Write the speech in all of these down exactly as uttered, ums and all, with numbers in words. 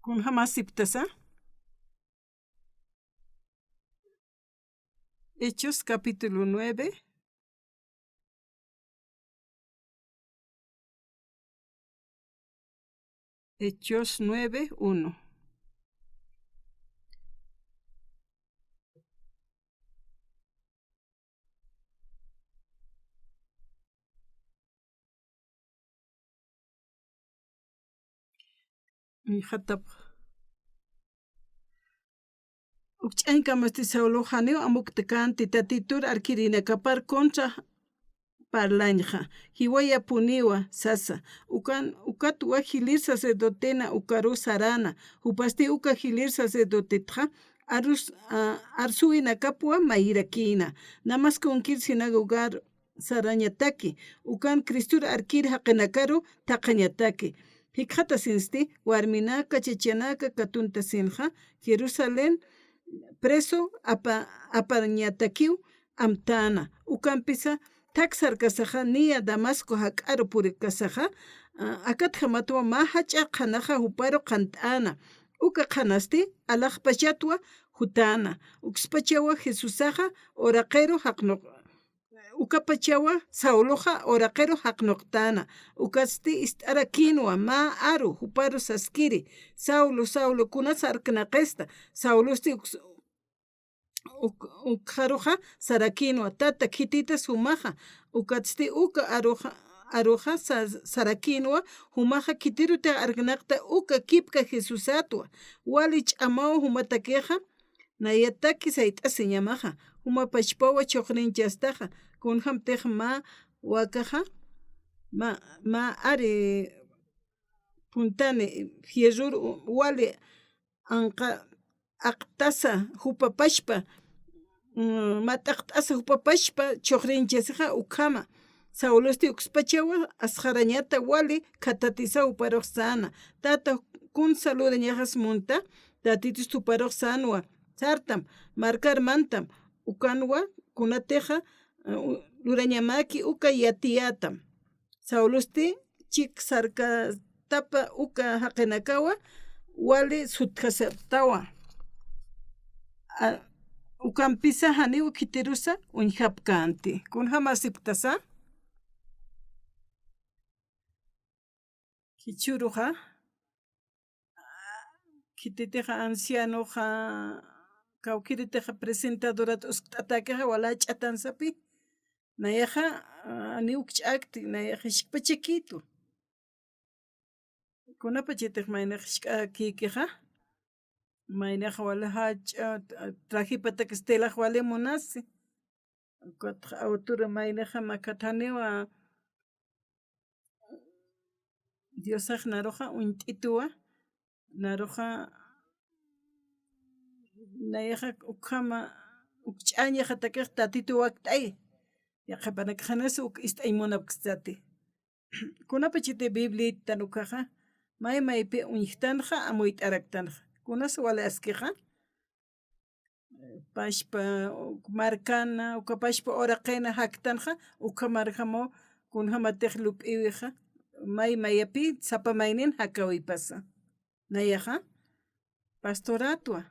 Kunjamasipktasa. Hechos capítulo nueve. Hechos nueve uno. Jatap. Ukch'añkamasti Saulo janiw amuktakanti Tatitur arkirinakapar contra parlañxa, jiwayapuniwa sasa. Ukan, ukatwa jilïr sacerdotena ukaru sarana, jupasti uka jilïr sacerdotetxa arus-, a-, arsuwinakapwa mayirakïna. Namaskunkir sinagogar sarañataki, ukan Cristur arkir jaqinakaru thaqhañataki. Jikxatasinsti, warminaka, chachanaka katuntasinxa, Jerusalén preso apa-, aparñatakiw amtäna. Ukampisa, thak sarkasaxa, niya Damasco jak'aru purikasaxa, a-, akatjamatwa mä jach'a qhanaxa juparu qhant'äna. Uka qhanasti, alaxpachatwa jutäna. Ukspachawa Jesusaxa uraqiru jaqnuq-, ukapachawa Sauloxa uraqiru jaqnuqtäna. Ukatsti ist'arakïnwa mä aru juparu saskiri: "Saulo, Saulo, ¿kunas arknaqista?" Saulosti uks-, uk-, ukxaruxa sarakïnwa: "Tata, khititas jumaxa." Ukatsti uka aruxa, aruxa sa-, sarakïnwa: "Jumaxa khitirutix arknaqta uka kipka Jesusatwa. Wali ch'amaw jumatakixa, nayataki sayt'asiñamaxa, juma pachpawa chhuqrinchastaxa, kunjamtix mä wakaxa, mä, mä ari puntani fierrur wali anqa-, aqtasa jupa pachpa, mm, mä t'aqt'asa jupa pachpa chhuqrinchasixa ukhama. Saulosti ukspachawa asxarañata wali khathatisaw juparux säna: "Tata, ¿kunsa lurañaxas munta?" Tatitusti juparux sänwa: "Sartam, markar mantam, ukanwa kunatixa, eh, u-, lurañamäki uka yatiyätam." Saulosti chik sarkatapa uka jaqinakawa wali sutjasaptawa. A, ukampisa janiw khitirusa uñjapkänti. Kunjamasipktasa. Jichhüruxa, khititixa ancianoxa, kawkïritixa presentadorat uskt'atäkixa wala jach'atansapi. Nayaxa, a, janiw ukch'akti, nayaxa jiskpachakïtwa. Kunapachatix maynax jisk'akïkixa, maynax wali jach'a, a, trajepatak estelax wali munasi. Ukatxa autura maynaxa mä khathaniwa, Diosax naruxa uñt'ituwa, naruxa nayaxa ukhama ukch'añaxatakix Tatitu wakt'ay. Yaqhipanakaxanas uk ist'añ munapkstati. Kunapachati Bibliatan ukaxa, may maypi uñjtanxa, amuyt'araktanxa. Kunas wali askixa, pachpa, uk markana, uka pachpa uraqina jaktanxa, ukhamarjamaw kunjamatix lup'iwixa, may mayapi sapa maynin jakawipasa. Nayaxa, pastoratwa.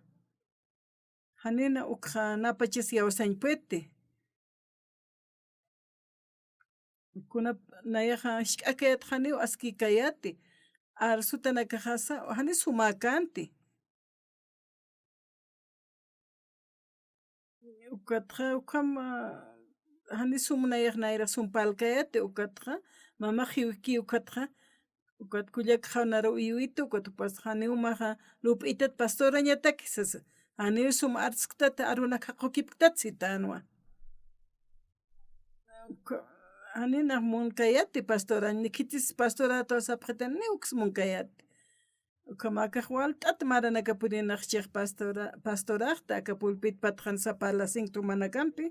Janina ukxa napachas yawsañ puedti. Kunap nayaxa jisk'akayat janiw askïkayati. Arsutanakaxasa, janis jumäkänti. Ukatxa, ukham, a, janis sum nayax nayrax sum parlkayati, ukatxa, mamax jiwki, ukatxa, ukat kullakxa naru uywitu, ukat jupas janiw jumaxa lup'itat pastorañataki sasa. Janiw sum arsktat, arunak jaqukipktat sitänwa. Uka, janinax munkayati pastorañ, ni khitis pastorato sapxitan, ni uks munkayati. Ukham akax walt'at maranakapuni naxchix pastora-, pastoraxta, aka pulpit patxan sapa lasin tumanakampi.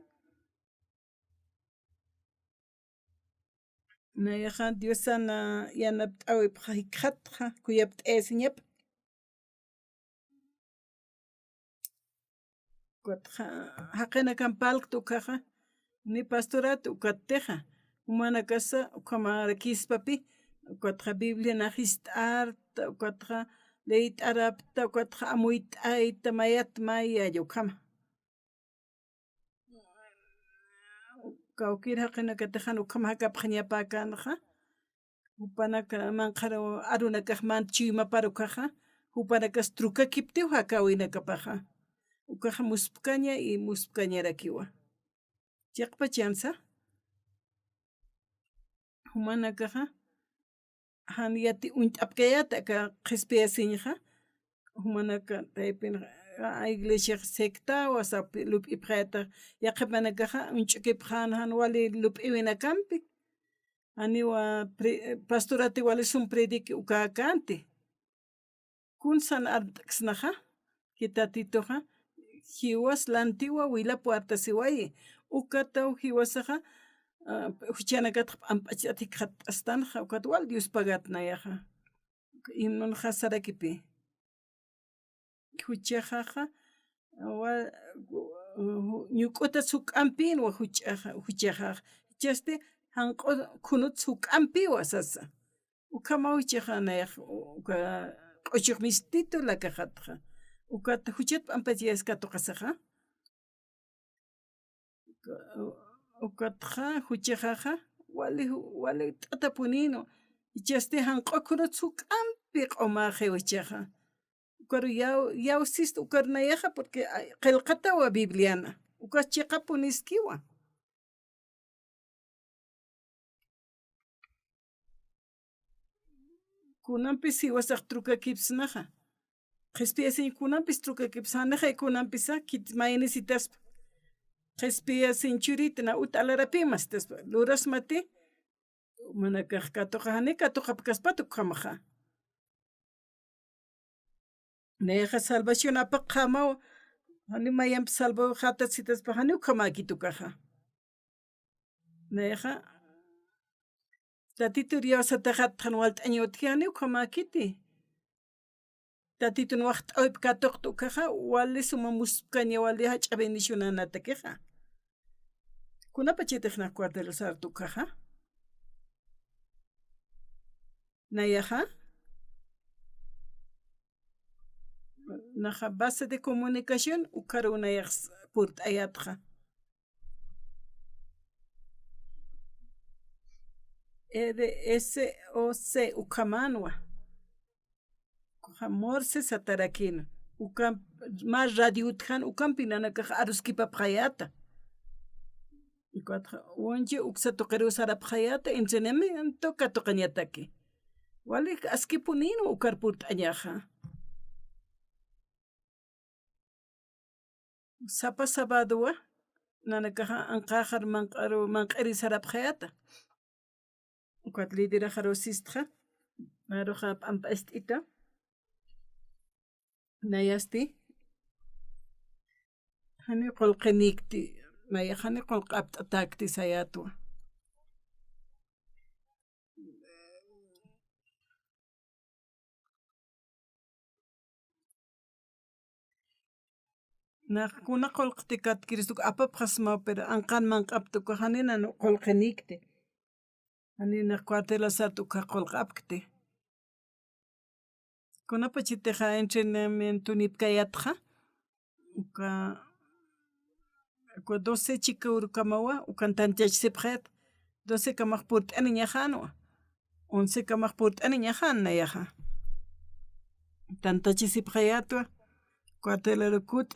Nayaxa Diosana yanapt'äwipxa jikxatxa, kuyapt'ayasiñapa. Ukatxa, jaqinakam parlkta ukaxa, ni pastorat ukattixa, jumanakasa, ukhamarakïspapi, ukatxa Biblianax jist'arta, ukatxa leyt'arapta, ukatxa amuyt'ayta, mayat mayalla ukhama. Kawkir jaqinakatix jan ukham jakapxañapäkänxa, jupanaka manqhar arunakax mä chuymapar ukaxa, jupanakas trukakiptiw jakäwinakapaxa. Ukaxa muspkaña y muspkañarakiwa. Chiqpachansa, jumanakaxa, jan yati uñt'apkayäta aka qhispiyasiñxa, jumanaka taypin, a, iglesiax sectawa, sapi lup'ipxayäta, yaqhipanakaxa uñch'ukipxän jan wali lup'iwinakampi. Janiwa pre-, pastorati wali sum predique ukäkänti. Kunsan armt'ksnaxa, ki Tatituxa, jiwas lantiwa wilap wartasiwayi. Ukataw jiwasaxa, a, juchanakatxa p'amp'achtat jikxatt'astanxa, ukat wal Dios pagat nayaxa. Himnonxa sarakipi. Juchaxaxa, wa-, ñuk'utat juk'ampïnwa juchaxa, juchaxax. Jichhasti janq'u khunut juk'ampïwa sasa. Ukhamaw jichhaxa nayax, uka q'uchux mistitu lakaxatxa. Ukat juchat p'ampachayas katuqasaxa. Uka-, ukatxa, juchaxaxa, wali, wali t'atapunïnwa. Jichhasti janq'u khunut juk'ampi q'umäxiw jichhaxa. Ukaru yaw-, yawsist ukar nayaxa, porque, ay, qillqatawa Bibliana. Ukas chiqapuniskiwa. Kunampis jiwasax trukakipsnaxa. Qhispiyasiñ kunampis trukakipsnaxa, janixa kunampisa, kit maynisitaspa. Qhispiyasiñ churït na ut'alarapï mastaspa. Lurasmati, manakax katuqa, jani katuqapkaspat ukhamaxa. Nayaxa salvación apaqxämaw, jani mayamp salvawxätat sitaspa, jani ukhamäkit ukaxa. Nayaxa, Tatitur yawsataxat jan walt'añawtki, jani ukhamäkiti. Tatitun waxt'äwip katuqta ukaxa, wali suma muspkaña, wali jach'a bendicionanatakixa. Kunapachatix nax cuartel sarta ukaxa. Nayaxa. Naxa base de comunicación, ukaru nayax purt'ayätxa. E D S O C ukhamänwa. Ukaxa Morse satarakïna. Uka mä radio utjan, ukampi nanakax aruskipapxayäta. Ukatxa, uñchi uksa tuqiruw sarapxayäta, entrenamiento katuqañataki. Wali askipunïnwa ukar purt'añaxa. Sapa sabadowa, nanakaxa anqäxar manq'aru, manq'iri sarapxayäta. Ukat lideraxaruw sistxa, naruxa p'amp'acht'ita. Nayasti, jani qullqinikti, nayax jani qullq'apt'atäkti sayätwa. Nax kuna qullqti kat Cristox apapxasmaw, pero anqan manq'apta ukax janiw qullqinikti. Janiw nax cuartel sarta ukax qullq'apkti. Kunapachatixa entrenamientonipkayätxa, uka, uka doce chika urukamawa, ukan tantachasipxayät, doce kamax purt'aniñaxänwa, once kamax purt'aniñaxän nayaxa. Tantachasipxayätwa, cuartelaru kut,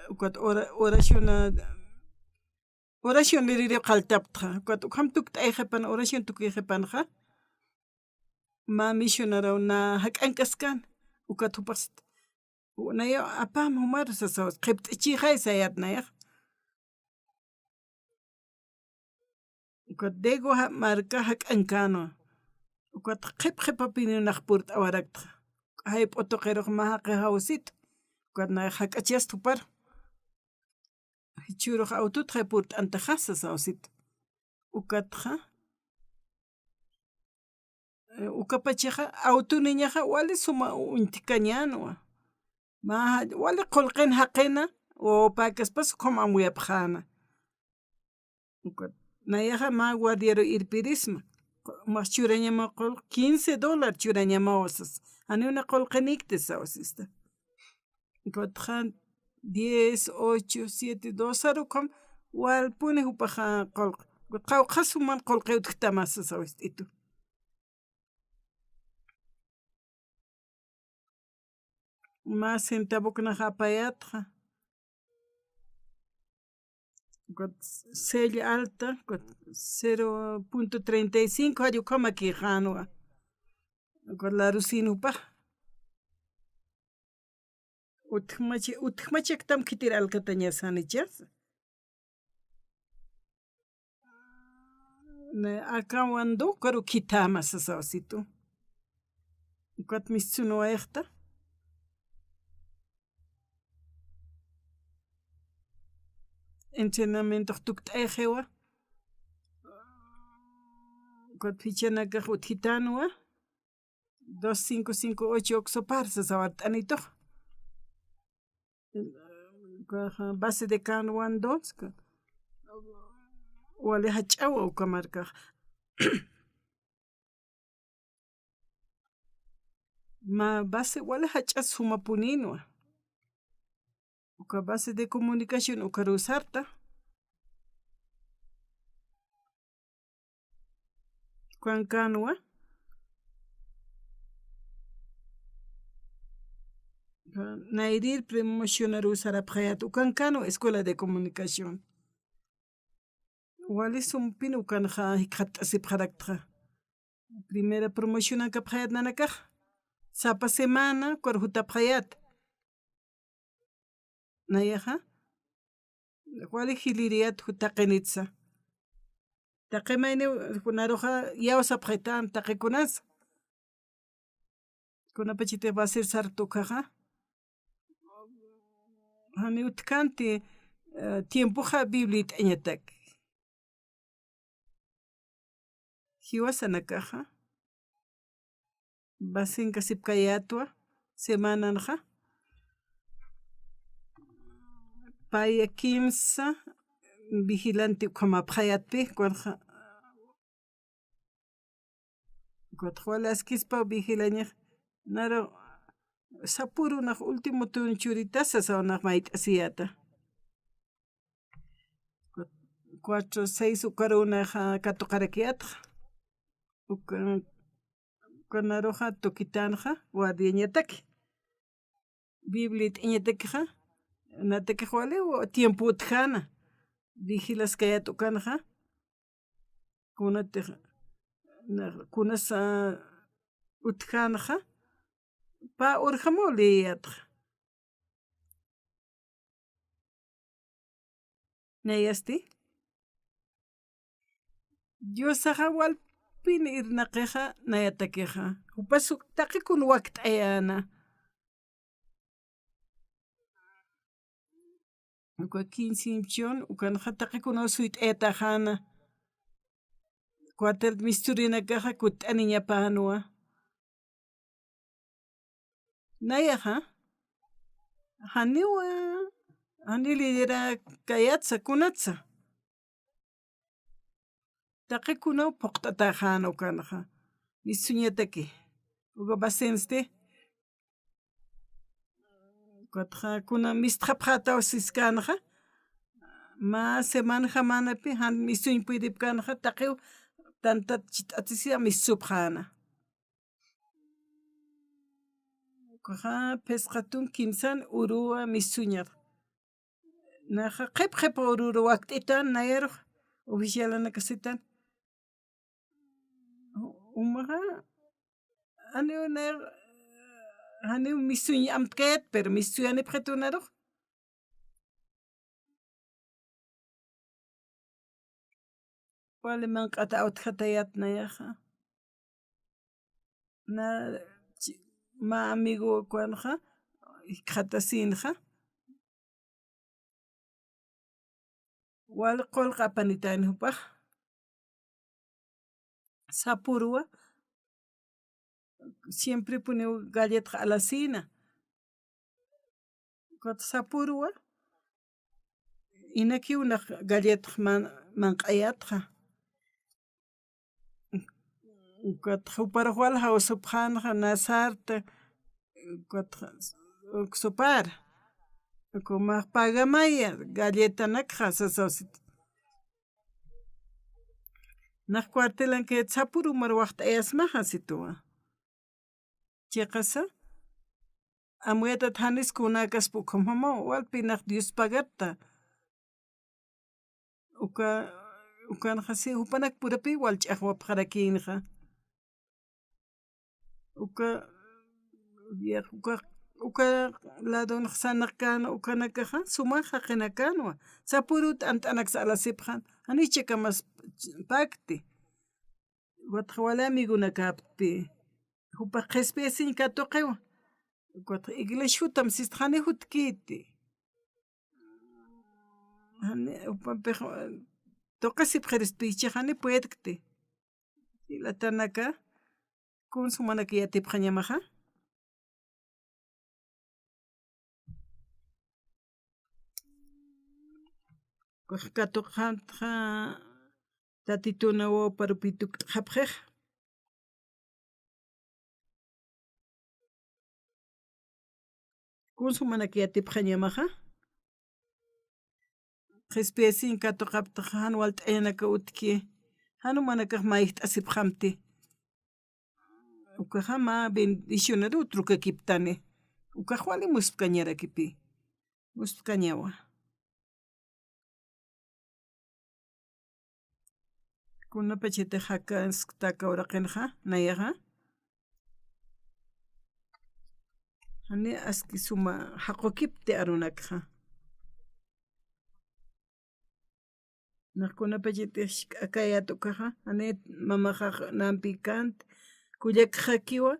ukat ora-, oraciona-, oración liririw qalltaptxa, ukat ukham tukt'ayxipan, oración tukïxipanxa, mä misionaraw na jak'ankaskan, ukat jupax, nayaw apam jumaru sasaw, qhipt'ichixay sayät nayax. Ukat Dego ja-, marka jak'ankänwa. Ukat qhip qhipapiniw nax purt'awaraktxa. Jayp'u tuqirux mä jaqi jawsit. Ukat nayax jak'achast jupar. Jichhürux awtutxa purt'antaxa sasaw sit. Ukatxa, eh, ukapachaxa, awtuniñaxa wali suma uñtkañänwa. Mä, wali qullqin jaqina, wawapäkaspas ukham amuyapxäna. Ukat, nayaxa mä guardiaru irpirisma. Max churañamaw qullq, quince dólar churañamaw sas. Janiw na qullqinikti sawsista. Ukatxa diez, ocho, siete, dos aru ukham walpuni jupaxa qullq. Qawqha suman qullqi utjtamasa sawist'itu. Mä centavoknax apayatxa. Ukat sella alta, ukat cero punto treinta y cinco, jall ukhamakixänwa. Ukat larusin jupax. Utjmachi-, utjmachaktam khitir alkatañas janichas. Nä, akawandu, ukaru khithäma sasawasitu. Ukat mistsunwayxta. Entrenamientox tukt'ayxiwa. Ukat fichanakax utjitänwa. Dos cinco cinco ocho uksupar sasawart'anitux. Base de Kanban dos, ka-, wali jach'awa uka markax. Mä base wali jach'a sumapunïnwa. Uka base de comunicación ukaruw sarta. Ukankänwa. Nayrïr promocionaruw sarapxayät, ukankänwa Escuela de Comunicación. Wali sumpin ukanxa jikxatt'asipxaraktxa. Primera promocionankapxayät nanakax. Sapa semana ukar jutapxayät. Nayaxa, wali jilïriyät taqinitsa. Taqi mayniw, kunaruxa iyawsapxitan taqi kunasa. Kunapachatix basir sarta ukaxa. Janiw utjkänti, eh, tiempoxa Biblia it'añatak. Jiwasanakaxa, basenkasipkayätwa, semananxa, paya kimsa, vigilante ukhamapxayätpi, ukanxa, ukat wali askispa vigilañax, naru sapürunax último tunchurita sasaw nax mayt'asiyäta. Cuatro, seis ukarunaxa katuqarakiyätxa. Uka, ukanaruxa tukitanxa guardiañataki. Biblia it'añatakixa, natakix wali tiempo utjäna. Vigilaskayät ukanxa. Kunatix, na, kunasa utjänxa, pä urjamaw liyiyätxa. Nayasti, Diosaxa walpin irnaqixa, nayatakixa. Jupas uk taqi kun wakt'ayäna. Uka quince impion, ukanxa taqi kunaw suyt'ayataxäna. Cuartel misturinakaxa kutt'aniñapänwa. Nayaxa, janiwa, jani liderakayätsa, kunatsa. Taqi kunaw phuqt'ataxäna ukanxa. Mistuñataki. Uka basensti. Ukatxa kuna mistxapxätaw siskänxa. Mä semanjamanapi jan mistuñ puydipkänxa, taqiw tantat chit'atisiya mistsupxäna. Ukaxa phisqa tun kimsan uruwa mistuñar. Naxa qhip qhip urur wakt'itan, nayarux oficialanakasitan. Umaxa, janiw nayar, janiw mistuñ amtkayät, pero mistuyanipxitunarux. Wali manq'at awtjatayät nayaxa. Na, chi-, mä amigo ukanxa, jikxatasinxa. Wal qullq apanitayna jupax. Sapürwa, siemprepuniw galletax alasïna. Ukat sapürwa, inakiw nax galletax man-, manq'ayätxa. Ukat juparux wal jawsupxänxa, na sarta, Ukatxa, uk sopar, uka mä pagamaya, galletanak sasaw sit. Nax cuartelanki sapürumar waxt'ayasmaxa situwa. Chiqasa, amuyatat janis kunakaspa ukhamaw, walpinax Dios pagatta. Uka, ukanxa si jupanak purapï walch'axwapxarakïnxa. Uka, yaq-, uka, uka ladonx sanakän, ukanakaxa, suma jaqinakänwa. Sapüru t'ant'anaksa alasipxän, janiw jichhakamas pakti. Ukat wali amigonakäptpï. Jupax qhispiyasiñ katuqiwa. Ukat iglesia jutam sist janiw jutkiti. Jani, jupampix, tuqisipxirispï jichhax janiw puedkti. Jilatanaka, kun sumanak yatipxañamaxa. Ukax katuqxätxa Tatitun awapar upi tukt'xapxix. Kun sumanak yatipxañamaxa. Qhispiyasiñ katuqaptaxa jan walt'añanaka utki. Jan jumanakax mayjt'asipxamti. Ukaxa mä bendicionaru utrukakiptani. Ukax wali muspkañarakipï. Muspkañawa. Kunapachatix jakaskta aka uraqinxa, nayaxa. Jani aski suma jaqukipti arunakxa. Nax kunapachatix akayät ukaxa, jani mamaxax nampi känti, kullakxakiwa,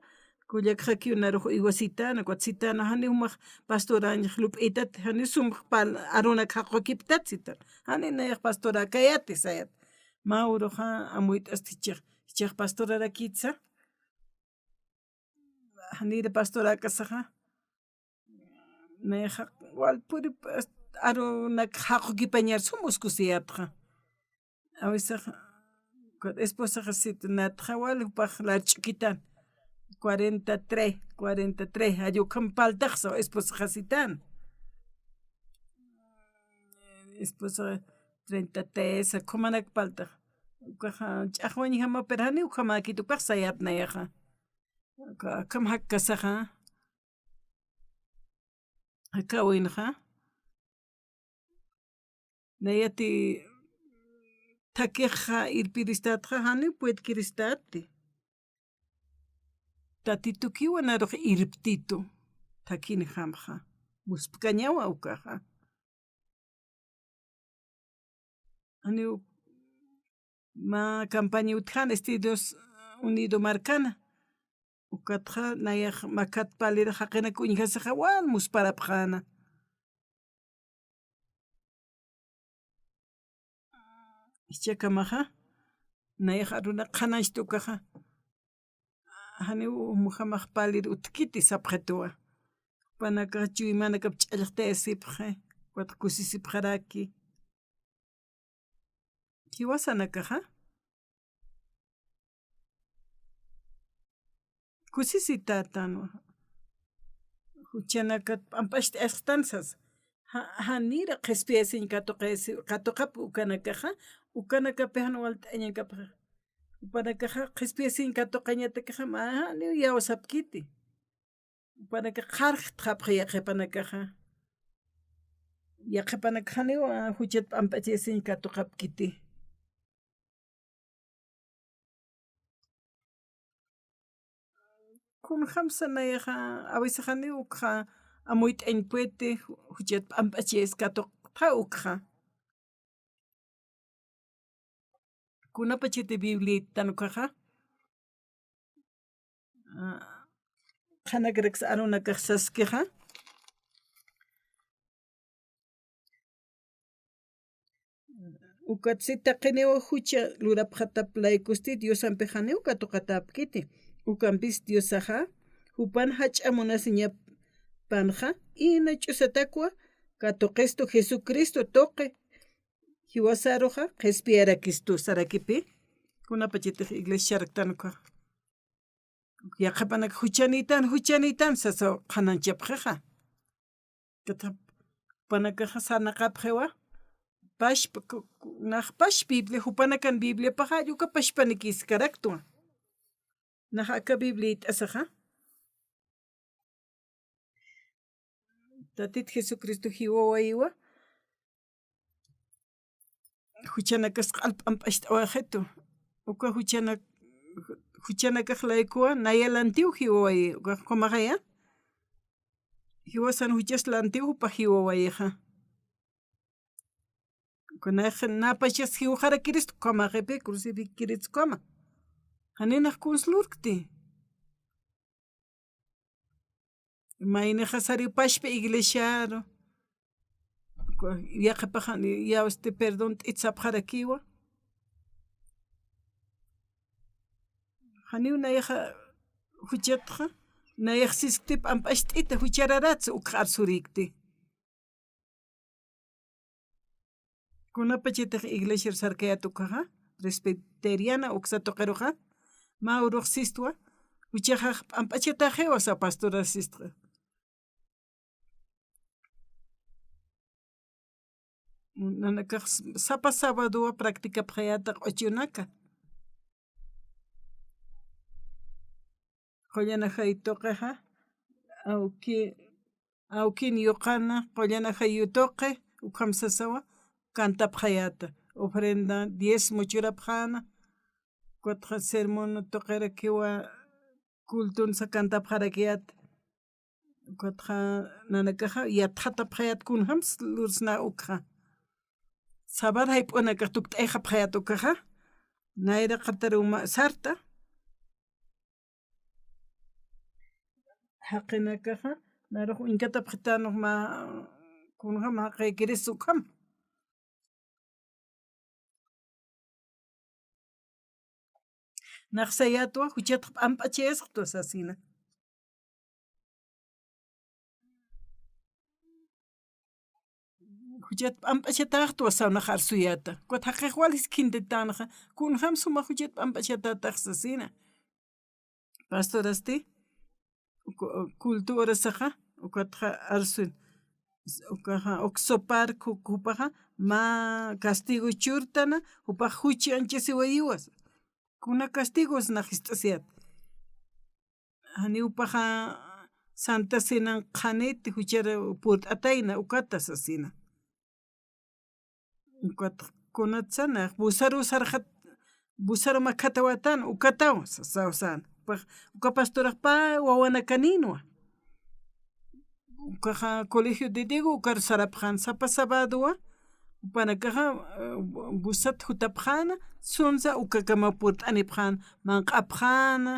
kullakxakiw narux uywa sitäna, ukat sitäna, jani jumax pastorañax lup'itat, jani sum pal arunak jaqukiptat sitan. Jani nayax pastora akayäti sayät. Mä uruxa amuyt'asti jichhax, jichhax pastorarakïtsa. Janïr pastoräkasaxa. Nayaxa walpüri, pues, arunak jaqukipañar sum uskusiyätxa. Awisaxa, esposaxa sit natxa wal jupax larch'ukitan. Cuarenta y tres, cuarenta y tres, jall ukham paltaxsa esposaxa sitan. Esposa treinta y tres, ukhamanaka paltax. Ukaxa ch'axwañjama, pero jani ukhamäkit ukax sayät nayaxa. Aka, akham jakkasaxa. Akawinxa. Nayati thakixa irpiristatxa, janiw puedkiristati. Tatitukiwa narux irptitu, thakinjamxa. Muspkañawa ukaxa. Janiw mä campaña utjäna Estados Unido markana. Ukatxa nayax makat palir jaqinak uñjasixa wal musparapxäna. Jichhakamaxa, nayax arunaka qhanañchti ukaxa. Janiw jumjamax palir utjkiti sapxituwa. Jupanakax chuymanakap ch'allxtayasipxi, ukat kusisipxaraki. Jiwasanakaxa. Kusisitätanwa. Juchanakat p'amp'acht'asxtan sasa. Ja-, janïra qhispiyasiñ katuqayasi-, katuqap ukanakaxa, ukanakapi jan walt'añakapxa. Jupanakaxa qhispiyasiñ katuqañatakixa, mä janiw iyawsapkiti. Jupanakax qarjtxapxi yaqhipanakaxa. Yaqhipanakax janiw, a, juchat p'amp'achasiñ katuqapkiti. Kunjamsa nayaxa, a veces janiw ukxa amuyt'añ puedti, juchat p'amp'achas katuqtxa ukxa. Kunapachati Bibliaytan ukaxa. A, qhanakraks arunakax saskixa. Ukat si taqiniw jucha lurapxatap laykusti Diosampix janiw katuqatäpkiti. Ukampis Diosaxa, jupan jach'a munasiñapanxa, ina ch'usatakwa katuqistu Jesucristo tuqi jiwasaruxa qhispiyarakistu sarakipi. Kunapachatix iglesia charaktan ukaxa. Yaqhipanak juchanitan, juchanitan, sasa qhananchapxixa. Kata jupanakaxa sarnaqapxiwa, pashpa, ku-, ku-, nax pash Biblia, jupanakan Bibliapaxa, uka pashpanikis karaktwa. Nax aka Bibliayt'asaxa. Tatit Jesucristo jiwawayiwa, juchanakas q'al p'amp'acht'awaxitu. Uka juchanak-, juchanakax laykuwa, naya lantiw jiwawayi, uka ukhamaxaya. Jiwasan juchas lantiw jupa jiwawayixa. Kunayxa napachas jiwxarakirist ukhamaxipi, crucifixiritskama. Janinax kunslurkti. Maynixa sariw pashpa iglesiaru. Ku-, yaqhipaxa, ya, este, perdón t'itsapxarakiwa. Janiw nayaxa juchatxa, nayax siskti p'amp'acht'ita, juchararatsa ukx arsurïkti. Kunapachatix iglesiar sarkayät ukkhaxa, presbiteriana uksa tuqiruxa, mä urux sistwa, juchaxax p'amp'achataxiwa sa pastorar sistxa. Nanakax sapa sabadowa practicapxayäta q'uchunaka. Qullan ajay tuqixa, awki-, awkin yuqana, qullan ajay tuqi, ukham sasawa, cantapxayäta, ofrenda, diezmo churapxäna, ukatxa sermón tuqirakiwa, cultonsa cantapxarakiyäta. Ukatxa nanakaxa yatxatapxayät kunjams lursna ukxa. Sabar jayp'unakax tukt'ayxapxayät ukxa. Nayraqatar uma sarta. Jaqinakaxa, narux uñkatapxitan mä kunjam jaqïkiris ukham. Nax sayätwa, juchat p'amp'achayasxtwa sasina. Juchat p'amp'achatäxtwa saw nax arsuyäta. Ukat jaqix wal jiskt'itänxa, kunjam suma juchat p'amp'achatätax sasina. Pastorasti, uka, culto horasaxa, ukatxa arsun. Ukaxa, uk sopar, ku-, jupaxa, mä castigo churtana, jupax juchi anchasiwayiwas. Kuna castigos nax jist'asiyät. Janiw jupaxa Santa Cenan qhanit, juchar purt'atayna, ukata sasina. Ukat kunatsa nax, busaru sarxat, busaru makhatawatan, ukataw, sasaw san. Upax, uka pastorax pä wawanakanïnwa. Ukaxa colegio de Diego, ukar sarapxän sapa sabadowa, jupanakaxa, eh, busat jutapxäna, sunsa ukakama purt'anipxän, manq'apxäna,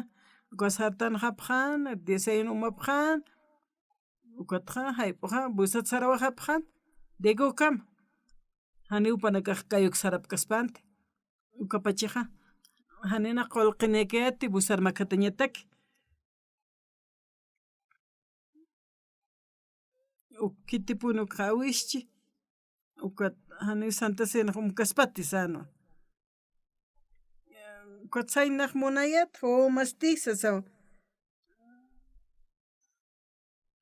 uka sartanxapxäna, desayuno umapxän, ukatxa, jayp'uxa, busat sarawaxapxän, Diegokam. Janiw jupanakax kayuk sarapkaspanti. Ukapachaxa, janina qullqinakayäti busar makhatañataki. Uk khitipun ukxa awischi, ukat janiw Santa Cenax umkaspati sänwa. Ukat saynax munayät, jumasti sasaw.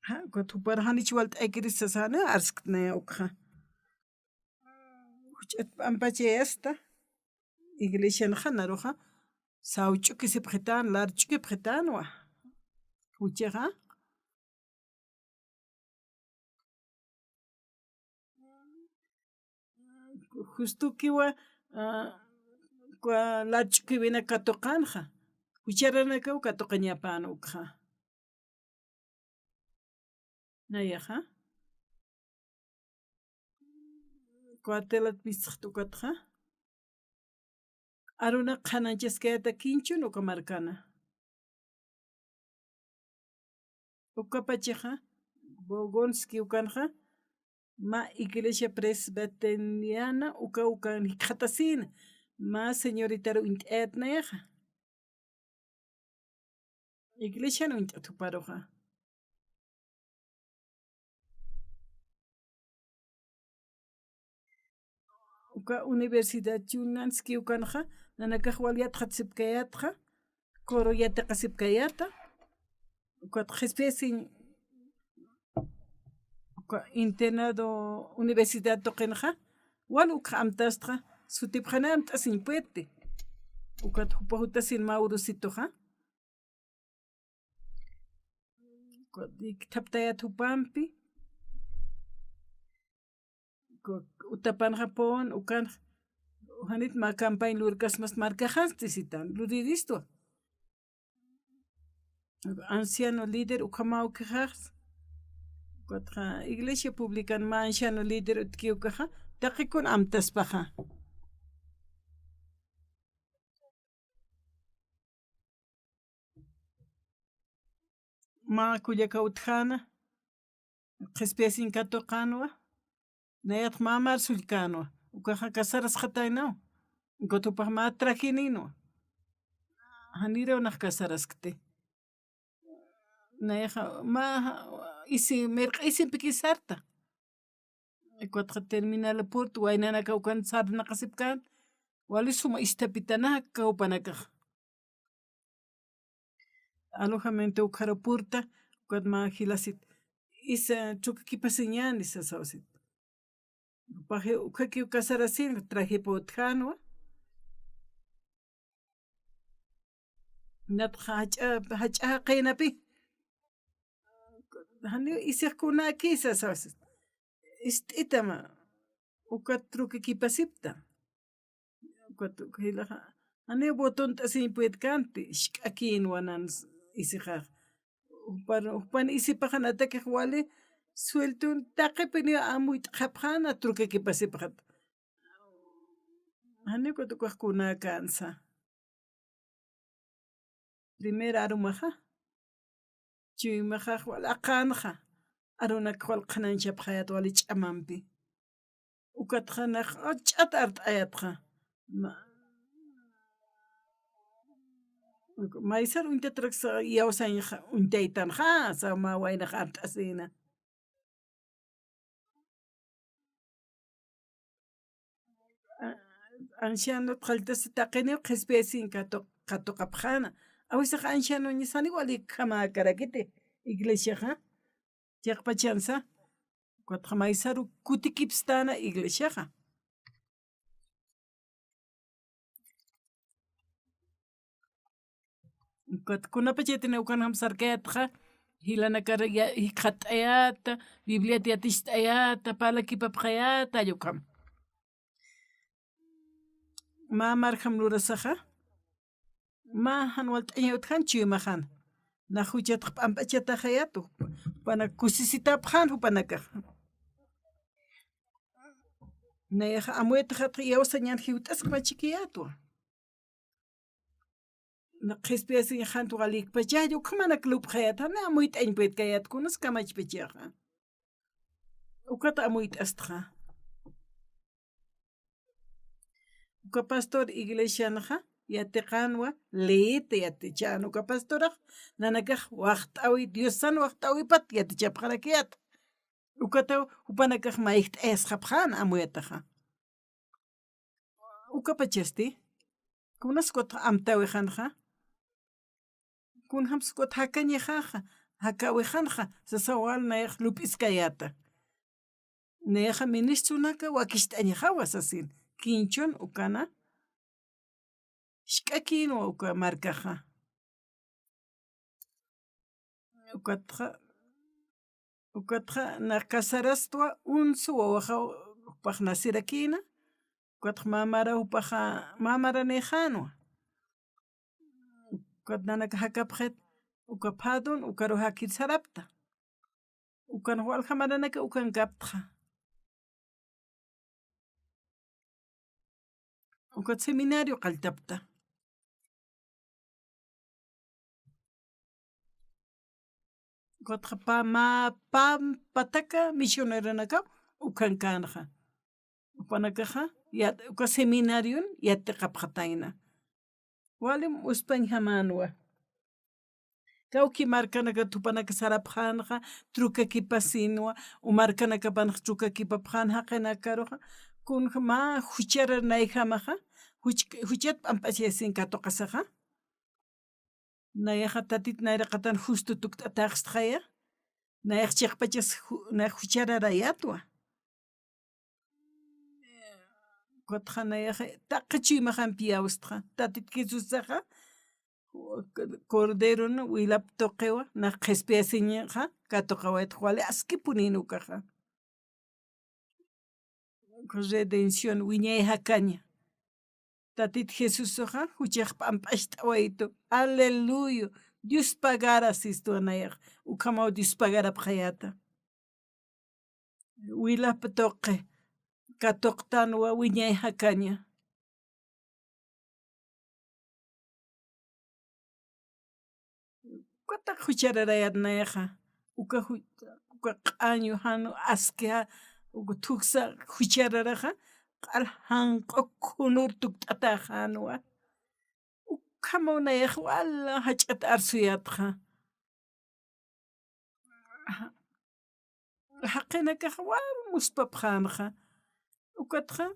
Ja, ukat jupar janich walt'aykirista sani arsktnaya ukxa. Juch'at p'ampachayasta, iglesianxa naruxa, saw ch'ukisipxitän, lar ch'ukipxitänwa. Juchaxa. Justukiwa, ah, kwa lar ch'ukiwinak katuqänxa. Jucharanakaw katuqañapän ukxa. Nayaxa. Cuartelat pistxta ukatxa. Arunak qhanañchaskayäta kinchun uka markana. Ukapachaxa, Bogonski ukanxa, mä iglesia presbiteriana uka ukan jikxatasïna, mä señoritaru uñt'ayät nayaxa. Iglesian uñt'at juparuxa. Uka Universidad Yunanski ukanxa, nanakax wal yatxatsipkayätxa, coro yatiqasipkayäta, ukat qhispiyasiñ, uka internado universidad tuqinxa, wal ukxa amtastxa, sutipxani amt'asiñ puedti. Ukat jupa jutasin Maurositoxa. Ukat ikthaptayät jupampi. Uka utapanxa pon, ukanx, janit mä campaña lurkasmas markaxansti sitan, luriristwa. Anciano líder ukhamaw ukhax. Ukatxa iglesia públican mä anciano líder utki ukaxa, taqikun amtaspaxa. Mä kullaka utjäna, qhispiyasiñ katuqänwa, nayat mä marsullkänwa, ukaxa casarasxataynaw, ukat jupax mä trajeninwa, janiraw nax casaraskti. Nayaxa mä isi, mirq'i isimpiki sarta. Ukatxa terminal purta, waynanaka ukan sarnaqasipkän, wali suma isthapitanaka jupanakax. Alojamiento ukharu purta, ukat mä jilasit, isa, trukakipasiñäni sasaw sit. Jupax ukhakiw casarasin, trajepa utjänwa. Natxa jach'a, jach'a jaqinapi. Janiw isix kunäkisa sasaw sit. Ist'itam, ukat trukakipasipta. Ukat uk jilaxa, janiw botont'asiñ puedkänti, jisk'akïnwa nan isixax. Jupan, jupan isipaxa natakix wali suelton taqipiniw amuyt'xapxäna trukakipasipxat. Janiw ukat ukax kunäkänsa. Primera arumaxa, chuymaxax wal aqänxa, arunak wal qhanañchapxayät wali ch'amampi. Ukatxa nax ach'at art'ayätxa. Ma-, maysar uñtataraksa iyawsañxa uñtaytanxa, saw mä waynax art'asïna. A-, ancianot qalltasi taqiniw qhispiyasiñ katu-, katuqapxäna. A veces ancianoñas janiw wali ukhamäkarakiti iglesiaxa. Chiqpachansa, ukatxa maysaru kutikipstäna iglesiaxa. Ukat kunapachatini ukanjam sarkayätxa, jilanakar ya-, jikxatt'ayäta, Bibliat yaticht'ayäta, parlakipapxayäta, jall ukham. Mä marjam lurasaxa, mä jan walt'aña utjan chuymaxan. Nax juchatx p'amp'achataxayätu, jupanak kusisitapxän jupanakax. Nayaxa amuytxatx iyawsañan jiwt'askmachikiyätwa. Nä qhispiyasiñ jant walikpachalla, ukhamanak lupxayät, jani amuyt'añ puedkayät kunas kamachpachaxa. Ukat amuyt'astxa. Uka pastor iglesianxa, yatiqänwa, leet yatichän uka pastorax, nanakax waxt'äwi, Diosan waxt'äwipat yatichapxarakiyät. Ukataw, jupanakax mayjt'ayasxapxän amuyataxa. Ukapachasti, kunas ukat amtäwixanxa, kunjams ukat jakañixaxa, jakäwixanxa, sasaw wal nayax lup'iskayäta. Nayaxa ministrunaka wakicht'añaxawa sasin, kinchun ukana, jisk'akïnwa uka markaxa. Ukatxa, ukatxa nax casarastwa, unsu wawaxaw jupax nacirakïna, ukatxa mä mara jupaxa, mä maranïxänwa. Ukat nanaka jakapxit, uka phadon, ukaru jakir sarapta. Ukan walja maranaka ukankaptxa. Ukat seminario qalltapta. Ukatxa pä, mä pä pataka misioneronakaw ukankänxa. Jupanakaxa, ya, uka seminarion yatiqapxatayna. Walim uspañjamänwa. Kawki markanakat jupanaka sarapxänxa, trukakipasinwa, u markanakapanx trukakipapxän jaqinakaruxa, kunjama jucharar nayjamaxa, juch-, juchat p'amp'achayasin katuqasaxa. Nayaxa Tatit nayraqatan justo tukt'atäxstxaya, nayax chiqpachas ju-, nayax juchararayätwa. Ukatxa nayaxa taqi chuymaxampi iyawstxa, Tatit Jesusaxa, corderon wilap tuqiwa, nax qhispiyasiñxa katuqawaytxa, wali askipunïn ukaxa. Redención, wiñay jakaña. Tatit Jesusaxa juchax p'amp'acht'awayitu. Aleluya. Dios pagara sistwa nayax. Ukhamaw Dios pagarapxayäta. Wilap tuqi katuqtanwa, wiñay jakaña. Ukataq juchararayät nayaxa, uka ju-, uka q'añu jan aski, uka thuksa juchararaxa, q'al janq'u khunur tukt'atäxänwa. Ukhamaw nayax wala jach'at arsuyätxa. Jaqinakax wal muspapxänxa. Ukatxa,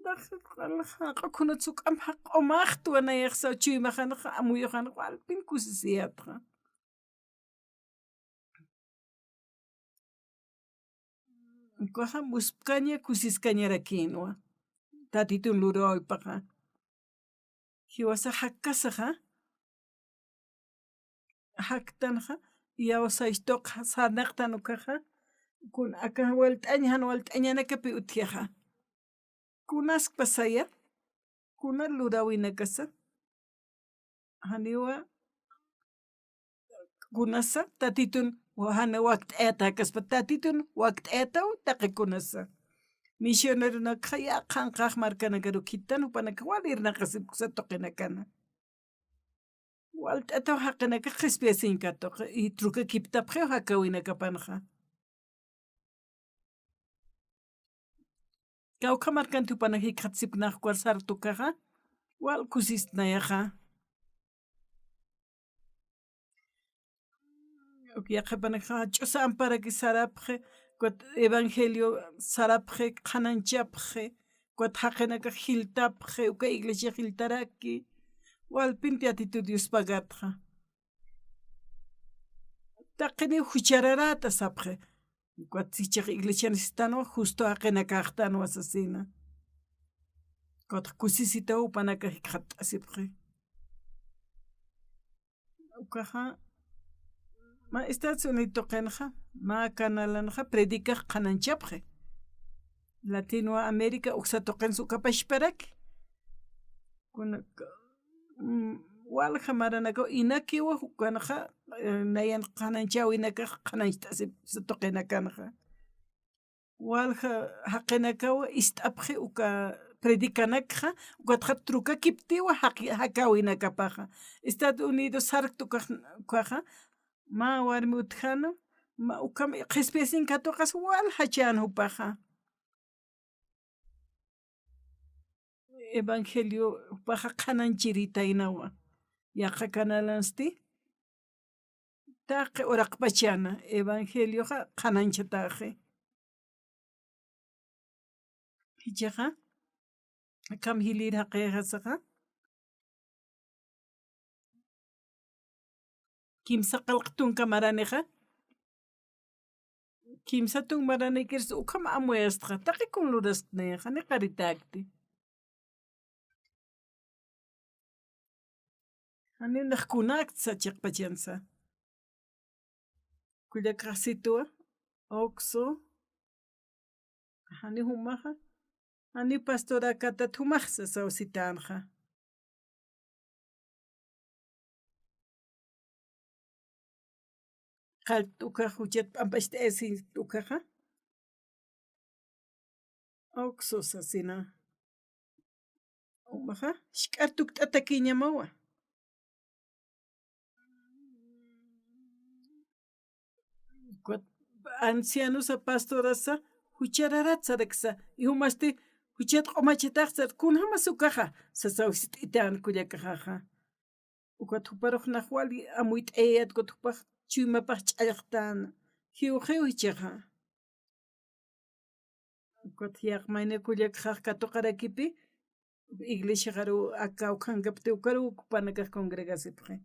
janq'u khunats juk'amp jaq'umaxtwa nayaxsa chuymaxanxa, amuyuxanxa, walpin kusisiyätxa. Ukaxa muspkaña kusiskañarakïnwa. Tatitun lurawaypaxa. Jiwasa jakkasaxa, jaktanxa, iyawsaystuqxa, sarnaqtan ukaxa, kun aka walt'añ, jan walt'añanakapi utjixa. Kunaskpasaya, kuna luräwinakasa, janiwa kunasa, Tatitun, jan wakt'ayätäkaspa, Tatitun wakt'ayätaw taqi kunasa. Misioneronakxa yaqhanqax markanakaru khittan, jupanakax wal irnaqasipksa tuqinakana. Walt'ataw jaqinakax qhispiyasiñ katuqi, y trukakiptapxiw jakäwinakapanxa. Kawkha markanti jupanak jikxatsipknax uka sarkta ukaxa, wal kusist nayaxa. Uk yaqhipanakaxa jach'usa amparaki sarapxi, ukat evangelio sarapxi, qhanañchapxi, ukat jaqinakax jiltapxi, uka iglesia jiltaraki, walpin Tatitu Dios pagatxa. Taqiniw juchararäta sapxi. Ukat jichhax iglesian sistanwa, justo jaqinakaxtanwa sasina. Ukat kusisitaw jupanakax jikxatt'asipxi. Ukaxa, mä Estados Unidos tuqinxa, mä canalanxa predicas qhanañchapxi. Latinoamérica uksa tuqinsa uka pachparaki. Kuna, mm, walja maranakaw inakiwa ukanxa, eh, nayan qhanañchäwinakax qhanañcht'asipsa tuqinakanxa. Walja jaqinakaw ist'apxi uka predicanakxa, ukatxa trukakiptiwa jaqi-, jakäwinakapaxa. Estados Unidos sarkta ukax, ukaxa, mä warmi utjäna, mä ukham qhispiyasiñ katuqas wal jachän jupaxa. Evangelio jupaxa qhanañchiritaynawa. Yaqha canalansti, taqi uraqpachana, evangelioxa qhanañchataxi. Jichhaxa, akham jilïr jaqixasaxa, kimsa qillq tunka maranixa, kimsa tunka maranikiris ukham amuyastxa, taqi kun lurasknixa, janiw qaritäkti. Janiw nax kunäktsa chiqpachansa. Kullakaxsitwa, Oxo, janiw jumaxa, janiw pastora Katat jumasa sawsitänxa. Qallpt ukax juchat p'ampacht'ayasiñ ukaxa. Oxo sasina. Umaxa, jisk'ar tukt'atakïñamawa. Ukat ancianosa, pastorasa, juchararat saraksa, y jumasti, juchat q'umachataxsa, kunjamas ukaxa, sasaw sit'itän kullakaxaxa. Ukat juparux nax wali amuyt'ayayät, ukat jupax chuymapax ch'allxtän, jiwxiw jichhaxa. Ukat yaqha mayni kullakaxax katuqarakipi, iglesiaxaru aka ukhankapti ukaru jupanakax congregasipxi.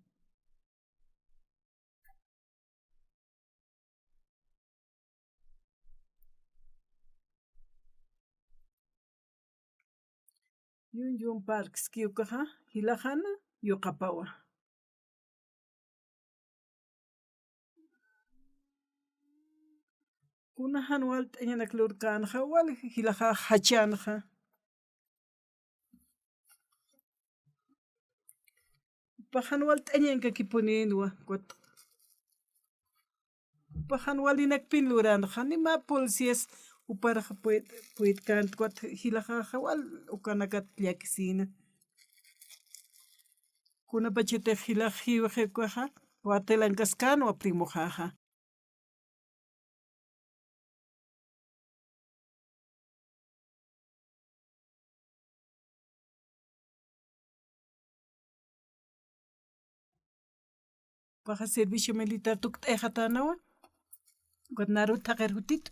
Yun yun parkski ukaxa, jilaxana yuqapawa. Kuna jan walt'añanak lurkänxa, wal jilaxa jachänxa. Jupax jan walt'añankakipunïnwa, ukat jupax jan walinakpin luränxa, ni mä policías juparxa puytkänti, ukat jilaxaxa wal ukanakat llakisïna. Kunapachatix jilax jiwxi ukaxa, cuartelankaskänwa primoxaxa. Jupaxa servicio militar tukt'ayxatänawa, ukat naru thaqir jutitu.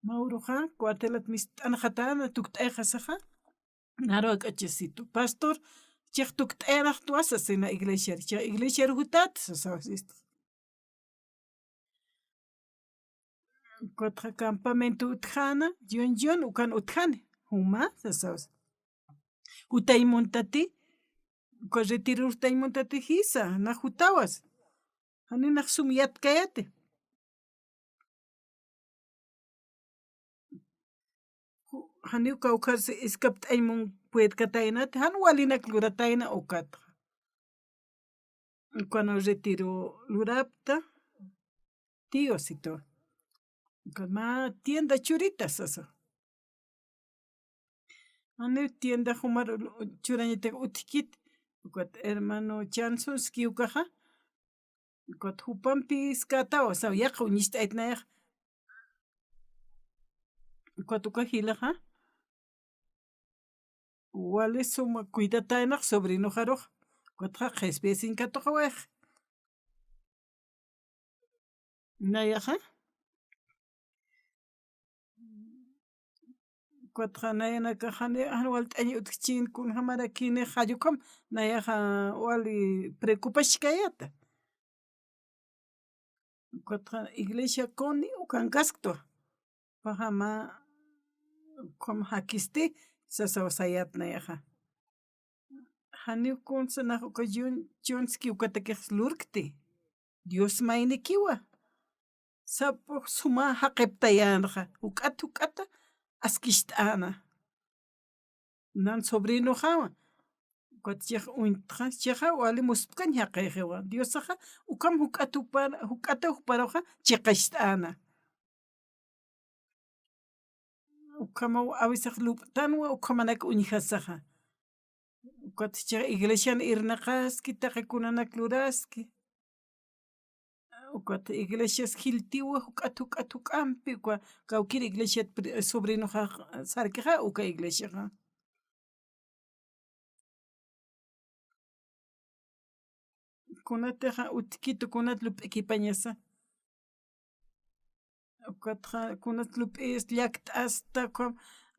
Mä uruxa cuartelat mist'anxatäna tukt'ayxasaxa, naru jak'achasitu. Pastor, chix tukt'ayanxtwa sasina iglesiar, chix iglesiar jutät sasawasista. Ukatxa campamento utjäna, yun yun ukan utjani, juma sasawasa. Jutañ muntati, uka retiror jutañ muntati jisa, nax jutawas. Jani nax sum yatkayati. Ju-, janiw kawkhas iskapt'añ mun puedkataynati, jan walinak luratayna ukatxa. Ukan retiro lurapta, tío, sito. Ukan mä tienda churita sasa. Janiw tienda jumar churañatak utjkit, ukat hermano Chansonski ukaxa, ukat jupampi skätawa, saw yaqha uñist'aytnayax. Ukat uka jilaxa, wali suma cuidataynax sobrinoxarux, ukatxa qhispiyasiñ katuqawayx. Nayaxa. Ukatxa nayanakaxani jan walt'añ utjchin kunjamarakini jall ukham nayaxa wali preocupashkayäta. Ukatxa iglesia kuni ukankasktwa. Pajama ukham jakisti sasawasayät nayaxa. Janiw kunsa nax uka yun, yunski ukatakix lurkti. Dios maynikiwa. Sapux suma jaqiptayänxa. Juk'at juk'ata askist'äna. Nan sobrinoxawa. Ukat chix uñtxa, chixa wali muspkañ jaqixiwa. Diosaxa ukham juk'at jupar, juk'ata juparuxa chiqacht'äna. Ukhamaw a veces lup'tanwa, ukhamanak uñjasaxa. Ukat chix iglesian irnaqaski, taqi kunanak luraski. Ukat iglesias jiltiwa, juk'at, juk'at, juk'ampi, uka kawkir iglesiat pri-, sobrinoxa sarkixa, uka iglesiaxa. Kunatixa utjkitu, kunat lup'ikipañasa. Ukatxa kunat lup'is llakt'asta, ukham,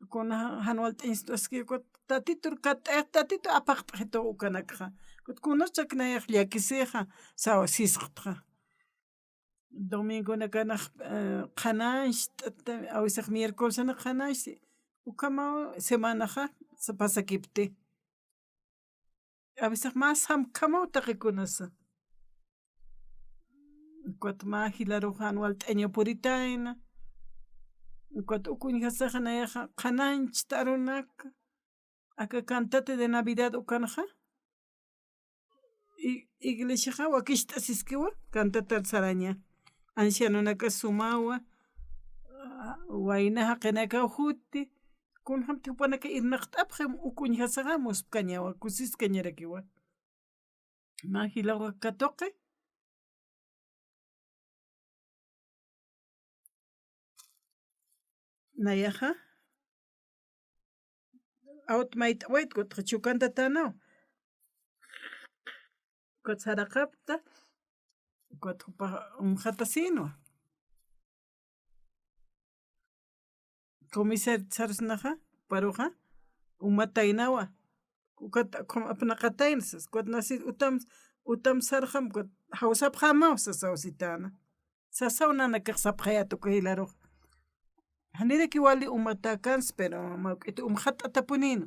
kuna jan walt'añist'aski, ukat tatitur katt'ayax, tatitu apaqt'xitu ukanakxa. Ukat kunachak nayax llakisixa, sawa sisqtxa. Domingonakanax, eh, qhanañcht'ata, a veces miércolesana qhanañchti, ukhamaw semanaxa sa-, pasakipti. A veces mä samkhamaw taqikunasa. Ukat mä jilarux jan walt'añaw puritayna. Ukat uk uñjasaxa nayaxa qhanañchta arunaka. Aka cantata de Navidad ukanxa. I-, iglesiaxa wakicht'asiskiwa, cantatar saraña. Ancianonaka sumawa, a, wayna jaqinakaw juti, kunjamti jupanaka irnaqt'apxi, uk uñjasaxa muspkañawa, kusiskañarakiwa. Mä jilaw katuqi. Nayaxa, awt mayt'awayt, kutxa chukantatanaw. Kut saraqapta, kut jupa umxatasinwa. Comisaria sarusnaxa, paruxa, umataynawa. Ukat akhum apnaqatayna sas, kut nasi utam, utam sarxam, kut jawsapxamaw sas awsitana. Sasaw nanakax sapxayät uka jilarux. Janiraki wali umatäkans, pero mawk'it umxat'atapunïna.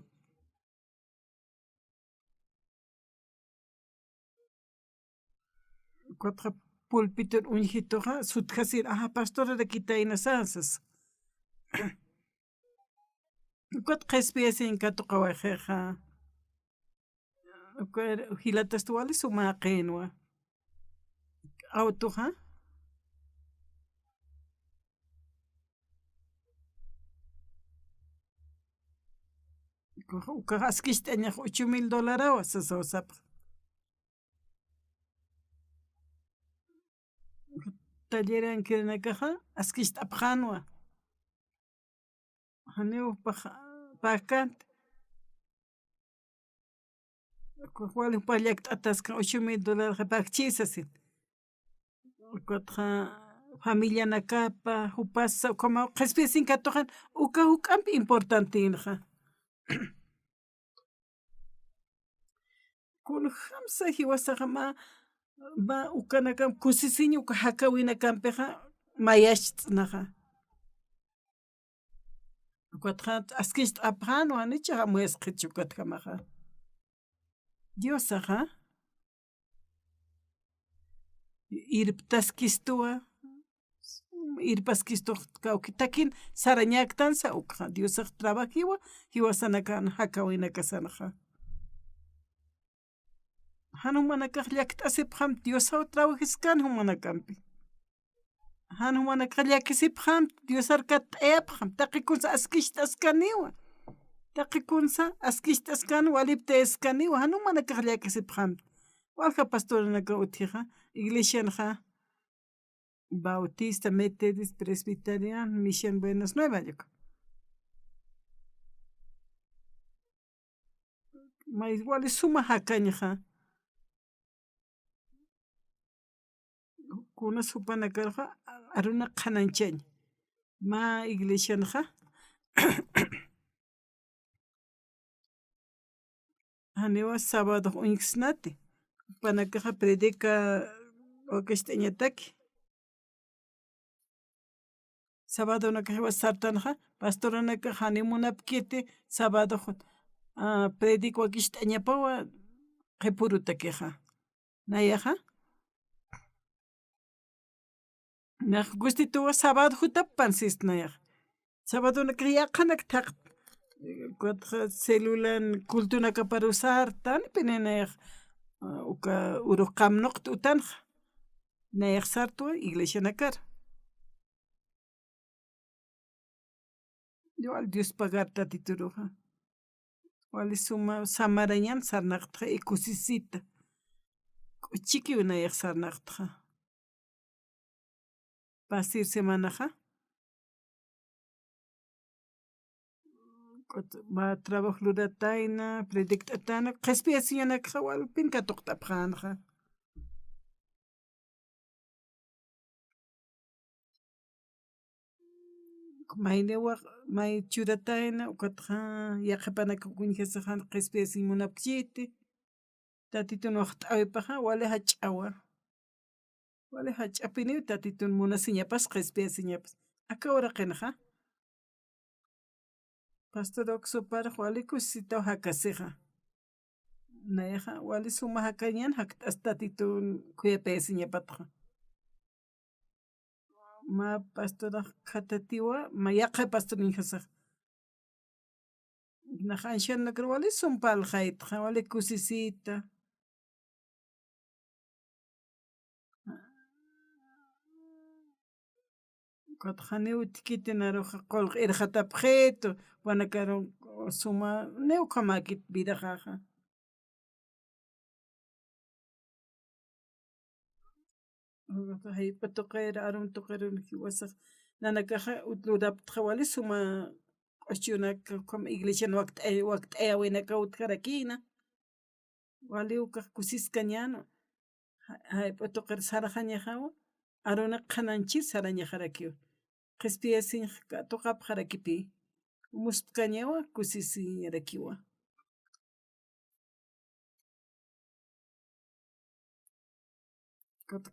Ukatxa pulpitur uñjituxa sutjasir, ajá, pastorarakitayna sasas. Ukat qhispiyasiñ katuqawayixa. Uka jilatasta wali sumäqinwa. Awtuxa. Ukax askicht'añax ocho mil dolarawa, sasaw sapxa. Tallerankirinakaxa askicht'apxänwa. Janiw pax-, pakant. Wali jupax llakt'ataskan ocho mil dólarxa pakchï sasin. Ukatxa familianakapa, jupasa, ukhamaw qhispiyasiñ katuqin, uka juk'amp importantïnxa. Kunjamsa jiwasaxa mä, mä ukanakamp kusisiñ uka jakäwinakampixa mayacht'snaxa. Ukatxa askicht'apxänwa, nichhax amuyasxitchi ukatjamaxa. Diosaxa irptaskistuwa, irpaskistux kawki takin sarañäktansa ukxa. Diosax trabajiwa, jiwasanakan jakäwinakasanxa. Jan jumanakax llakt'asipxam, Diosaw trabajiskan jumanakampi. Jan jumanakax llakisipxam, Diosar katt'ayapxam, taqi kunsa askicht'askaniwa. Taqi kunsa askicht'askan, waliptayaskaniwa, jan jumanakax llakisipxam. Walja pastoranaka utjixa, iglesianxa, Bautista, Methodist, Presbyterian, Mission Buenas Nuevas, yuka. May wali suma jakañxa. Kunas jupanakarxa aruna qhanañchañ. Mä iglesianxa. Janiwa sábado uñjsnati. Jupanakaxa predica wakicht'añataki. Sabadonakax jiwas sartanxa, pastoranakax janiw munapkiti, sabado, ah, predic wakicht'añapawa qhipürutakixa. Nayaxa. Nax gustituwa sabado jutappan sist nayax. Sabadonakax yaqhanak thaqt. Kutxa celulan cultunakaparu sartan, pini nayax, ah, uka urux qamnuqt utanxa. Nayax sartwa iglesianakar. Igual Dios pagar Tatituruxa. Wali suma samarañan sarnaqtxa y kusisita. K'uchikiw nayax sarnaqtxa. Pasir semanaxa. Kut-, mä trabajo luratayna, predikt'atayna, qhispiyasiñanakxa walpin katuqt'apxänxa. Mayniwa, may churatayna, ukatxa yaqhipanaka uñjasaxan qhispiyasiñ munapkchiti. Tatitun waxt'awipaxa, wali jach'awa. Wali jach'apiniw Tatitun munasiñapas, qhispiyasiñapas. Aka uraqinxa. Pastor Oxo, parax wali kusisitaw jakasixa. Nayaxa, wali suma jakañan jakt'as Tatitun khuyapayasiñapatxa. Mä pastorax khatatiwa, mä yaqha pastor uñjasax. Nax ancianonakar wali sum parlxaytxa, wali kusisita. Kutxa janiw utjkiti naruxa qullq irxatapxitu, jupanakaru suma, niw ukhamäkit vidaxaxa. Jayp'a tuqir, arum tuqir jiwasax nanakaxa ut luraptxa wali suma q'uchunak, ukham iglesian wakt'ay-, wakt'ayäwinakaw utjarakïna. Wali ukax kusiskañäna. Ja-, jayp'u tuqir sarxañaxawa, arunak qhanañchir sarañaxarakiwa. Qhispiyasiñ katuqapxarakipï. Muspkañawa, kusisiñarakiwa. Ukat,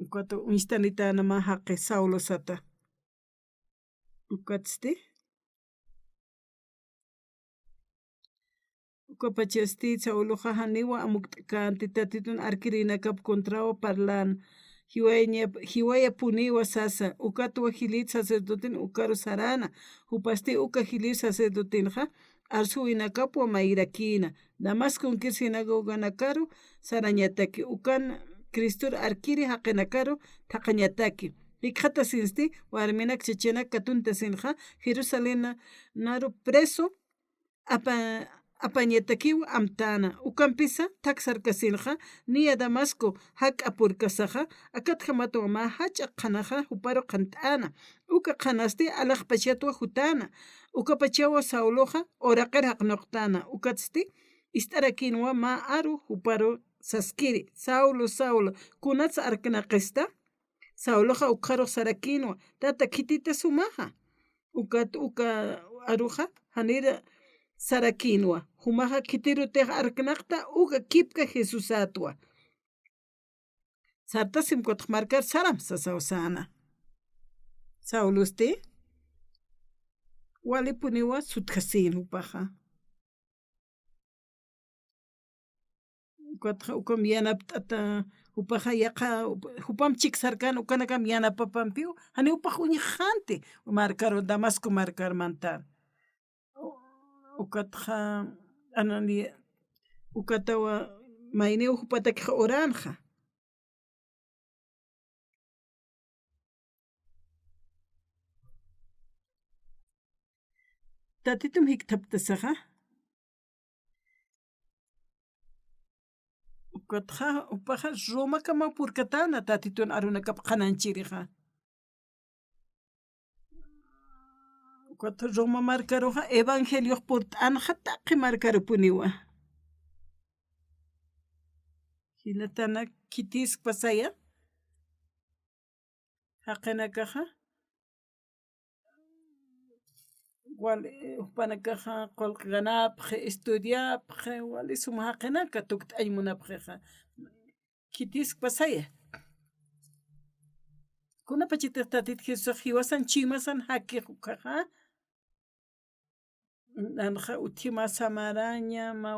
ukat uñstanitänama jaqi Saulo sata. Ukatsti. Ukapachasti Sauloxa janiwa amukt'känti Tatitun arkirinakap contrawa parlän. Jiwayañap-, jiwayapuniwa sasa, ukatwa jilïr sacerdoten ukaru saräna. Jupasti uka jilïr sacerdotenxa arsuwinakapwa mayirakïna, Damasconkir sinagoganakaru sarañataki, ukan Cristor arkiri jaqinakaru thaqhañataki. Jikxatasinsti, warminak chachanak katuntasinxa, Jerusalén naru preso apa-, apañatakiw amtäna. Ukampisa, thak sarkasinxa, niya Damasco jak'a purkasaxa, akatjamatwa mä jach'a qhanaxa juparu qhant'äna. Uka qhanasti alaxpachatwa jutäna. Ukapachawa Sauloxa uraqir jaqnuqtäna. Ukatsti, ist'arakïnwa mä aru juparu saskiri: "Saulo, Saulo, ¿kunats arknaqista?" Sauloxa ukxarux sarakïnwa: "Tata, khitita sumaxa." Ukat uka aruxa janir sarakïnwa. Jumaxa khitirutix arknaqta uka kipka Jesusatwa. Sartasim ukatxa markar saram sasaw säna. Saulosti walipuniwa sutjasïn jupaxa. Ukatxa ukam yanapt'ata, jupaxa yaqa, jupam chiksarkän ukanakam yanapapampiw, janiw jupax uñjxänti, markaru, Damasco markar mantan. Ukatxa Anani-, ukatawa mayniw jupatakix uränxa. Tatitum jikthaptasaxa. Ukatxa, jupaxa Romakama purkatäna Tatitun arunakap qhanañchirixa. Ukat Roma markaruxa evangeliox purt'anxa taqi markarupuniwa. Jilatanak, khitiskpasaya. Jaqinakaxa wali, jupanakaxa qullqi ganapxi, estudiapxi, wali suma jaqinaka tukt'añ munapxixa. Khitiskpasaya. Kunapachatix Tatit Jesusax jiwasan chuymasan jakix ukkhaxa, nanxa utji mä samaraña, mä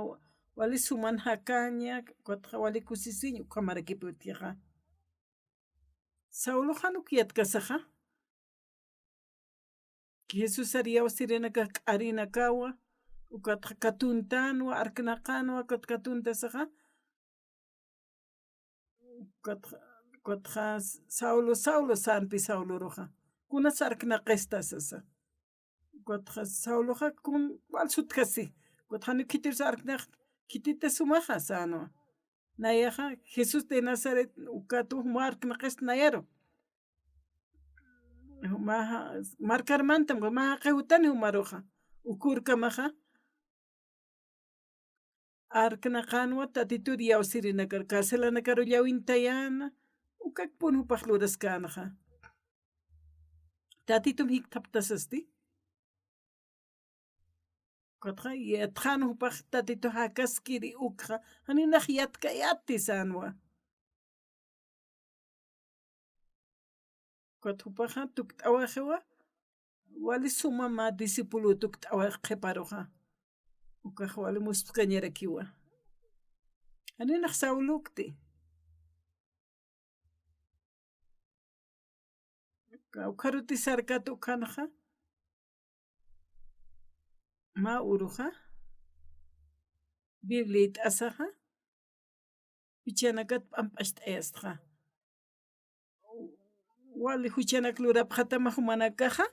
wali suman jakaña, ukatxa wali kusisiñ ukhamarakipi utjixa. Saulox jan uk yatkasaxa, Jesusar iyawsirinakax k'arinakawa, ukatxa katuntänwa, arknaqänwa, ukat katuntasaxa, ukatxa, ukatxa Saulo, Saulo, sänpi Sauloruxa. Kunats arknaqista sasa. Ukatxa Sauloxa kun wal sutjasi. Ukatxa janiw khitirus arknaqta, khitita sumaxa sänwa. Nayaxa, Jesús de Nazaret, ukatwa juma arknaqista nayaru. Jumaxa, markar mantam, mä jaqi jutani jumaruxa. Uka urkamaxa, arknaqänwa Tatitur iyawsirinakar, carcelanakaru llawintayäna, ukakpun jupax luraskänxa. Tatitum jikthaptasasti. Ukatxa yatxän jupax Tatitu jakaskiri ukxa, janiw nax yatkayäti sänwa. Ukat jupaxa tukt'awaxiwa, wali suma mä discípulo tukt'awax qhiparuxa. Ukax wali muspkañarakiwa. Janiw nax Saulukti. Kawkharuti sarkat ukhanxa. Mä uruxa. Bibliayt'asaxa. Juchanakat p'amp'acht'ayastxa. Wali juchanak lurapxatama jumanakaxa.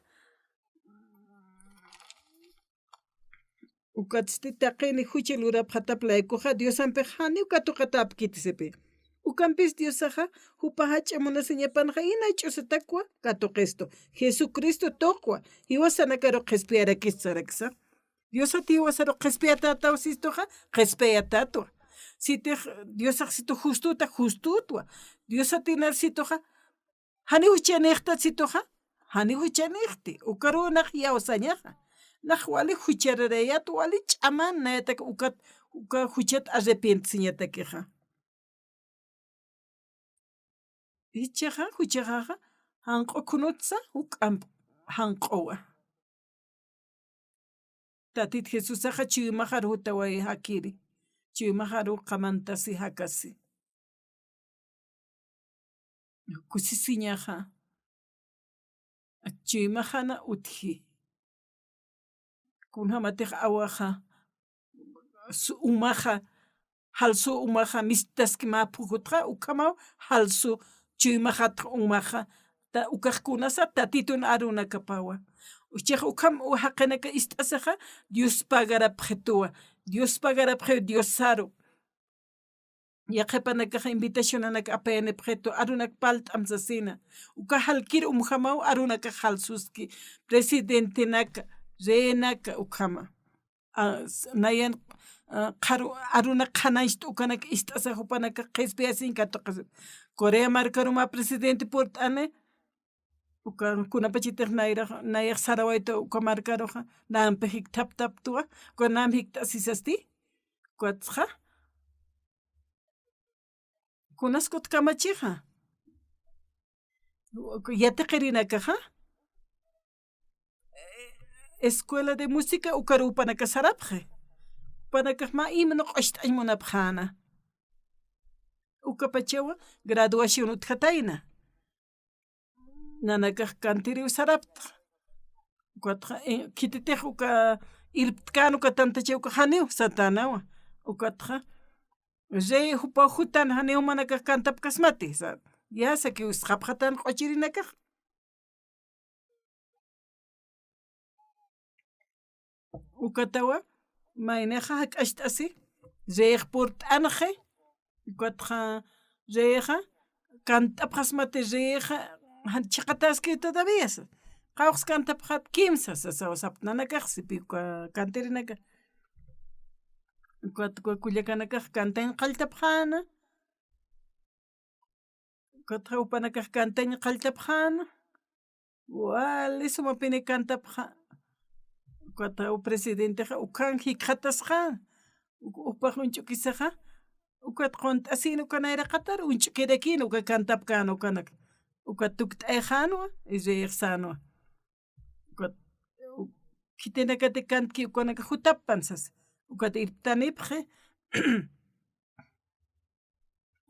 Ukatsti taqini jucha lurapxatap laykuxa, Diosampixa janiw katuqatäpkiti sipi. Ukampis Diosaxa, jupa jach'a munasiñapanxa, jina ch'usatakwa katuqistu. Jesucristo tuqwa, jiwasanakaru qhispiyarakista saraksa. Diosat jiwasaru qhispiyatätaw sistuxa, qhispiyatätwa. Sitix Diosax situ justuta, justutwa. Diosat jinar situxa, jani juchanïxta situxa, jani juchanïxti, ukaruw nax iyawsañaxa. Nax wali juchararayät, wali ch'aman nayatak ukat, uka juchat arrepientesiñatakixa. Jichhaxa, juchaxaxa, janq'u khunutsa, juk'amp janq'uwa. Tatit Jesusaxa chuymaxaru jutaway jakiri, chuymaxaru qamantasi jakasi. Kusisiñaxa, chuymaxana utji. Kunjamatix awaxa, su umaxa, jalsu umaxa, mistaski mä phukutxa, ukhamaw, jalsu, chuymaxatx umaxa, ta, ukax kunasa, tatitun arunakapawa. Uchix ukham, u jaqinaka ist'asixa, Dios pagarapxituwa, Dios pagarapxiw Diosaru. Yaqhipanakax invitacionanak apayanipxitu, arunak parlt'am sasina. Uka jalkir umjamaw arunakax jalsuski, presidentenaka, reinaka ukhama. A, s-, nayan, a, qharu-, arunak qhanañcht ukanak ist'asa jupanakax qhispiyasiñ katuqis. Corea markaru mä presidente purt'ani, uka kunapachatix nayrax, nayax sarawayta uka markaruxa, nampi jikthaptaptuwa, uka nam jikt'asisasti, ukatxa. Kunas kut kamachixa. Yatiqirinakaxa. Escuela de música ukaru jupanakax sarapxi. Jupanakax mä imnu q'ucht'añ munapxäna. Ukapachawa graduación utjatayna. Nanakax kantiriw saraptxa. Ukatxa, eh, khititix uka irptkän uka tantachaw uka janiw satänawa. Ukatxa, rey jupaw jutan janiw jumanakax kantapkasmati, sa, ya sakiw sxapxatan q'uchirinakax. Ukatawa, maynixa jak'acht'asi, reyx purt'anxi, ukatxa reyxa, kantapxasmati reyxa, jan chiqataski todavía, sa. Qawqs kantapxat kimsa, sa, sa, sapnanakax, sipi uka kantirinaka. Ukat, uka kullakanakax kantañ qalltapxäna. Ukatxa jupanakax kantañ qalltapxäna. Wali sumapini kantapxa. Ukatxa u presidentexa ukan jikxatasxa. Uk-, jupax uñch'ukisaxa. Ukat qunt'asin uka nayraqatar uñch'ukirakin uka kantapkän ukanak. Ukat tukt'ayxänwa, y reyxsänwa. Ukat, u-, khitinakati kantki ukanaka jutappan sas. Ukat irptanipxi.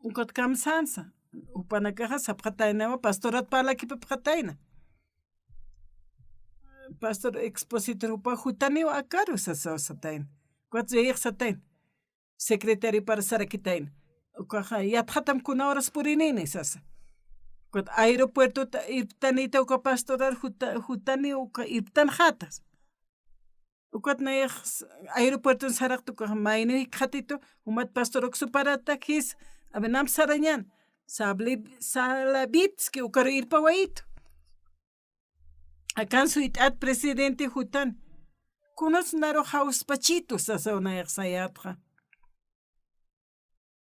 Ukat kamsänsa. Jupanakaxa sapxataynawa, pastorat parlakipapxatayna. Pastor Expositor jupa jutaniw akaru sasa, satayna. Ukat reyxsatayna. Secretario para sarakitayna. Ukaxa yatxatam kuna horas purinini sasa. Ukat aeropuertota irptanita uka pastorar juta-, jutani uka irptanxatas. Ukat nayax aeropuerton saraqta ukax mayniw jikxatitu, jumat pastor uksuparata jis, a ver, nam sarañan, Sabli-, Salavitski ukaru irpawayitu. Akan suyt'at presidente jutan. Kunas naru jawspachitu sasaw nayax sayätxa.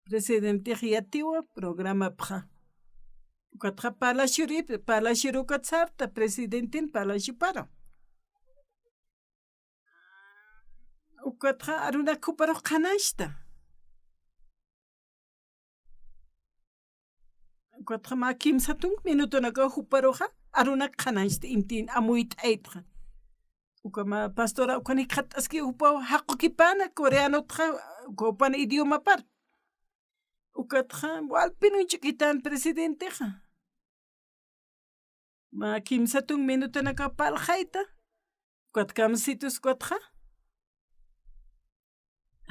Presidentex yatiwa programapxa. Ukatxa Palaciorip, Palacior ukat sarta, presidenten Palacio para. Ukatxa arunak juparux qhanañchta. Ukatxa mä kimsa tunk minutonakaw juparuxa arunak qhanañchta intin amuyt'aytxa. Uka mä pastora ukan jikxatt'aski jupaw jaqukipana coreanotxa, uka jupan idiomapar. Ukatxa walpin uñch'ukitan presidentexa. Mä kimsa tunk minutonakaw parlxayta. Ukat kamsitus ukatxa.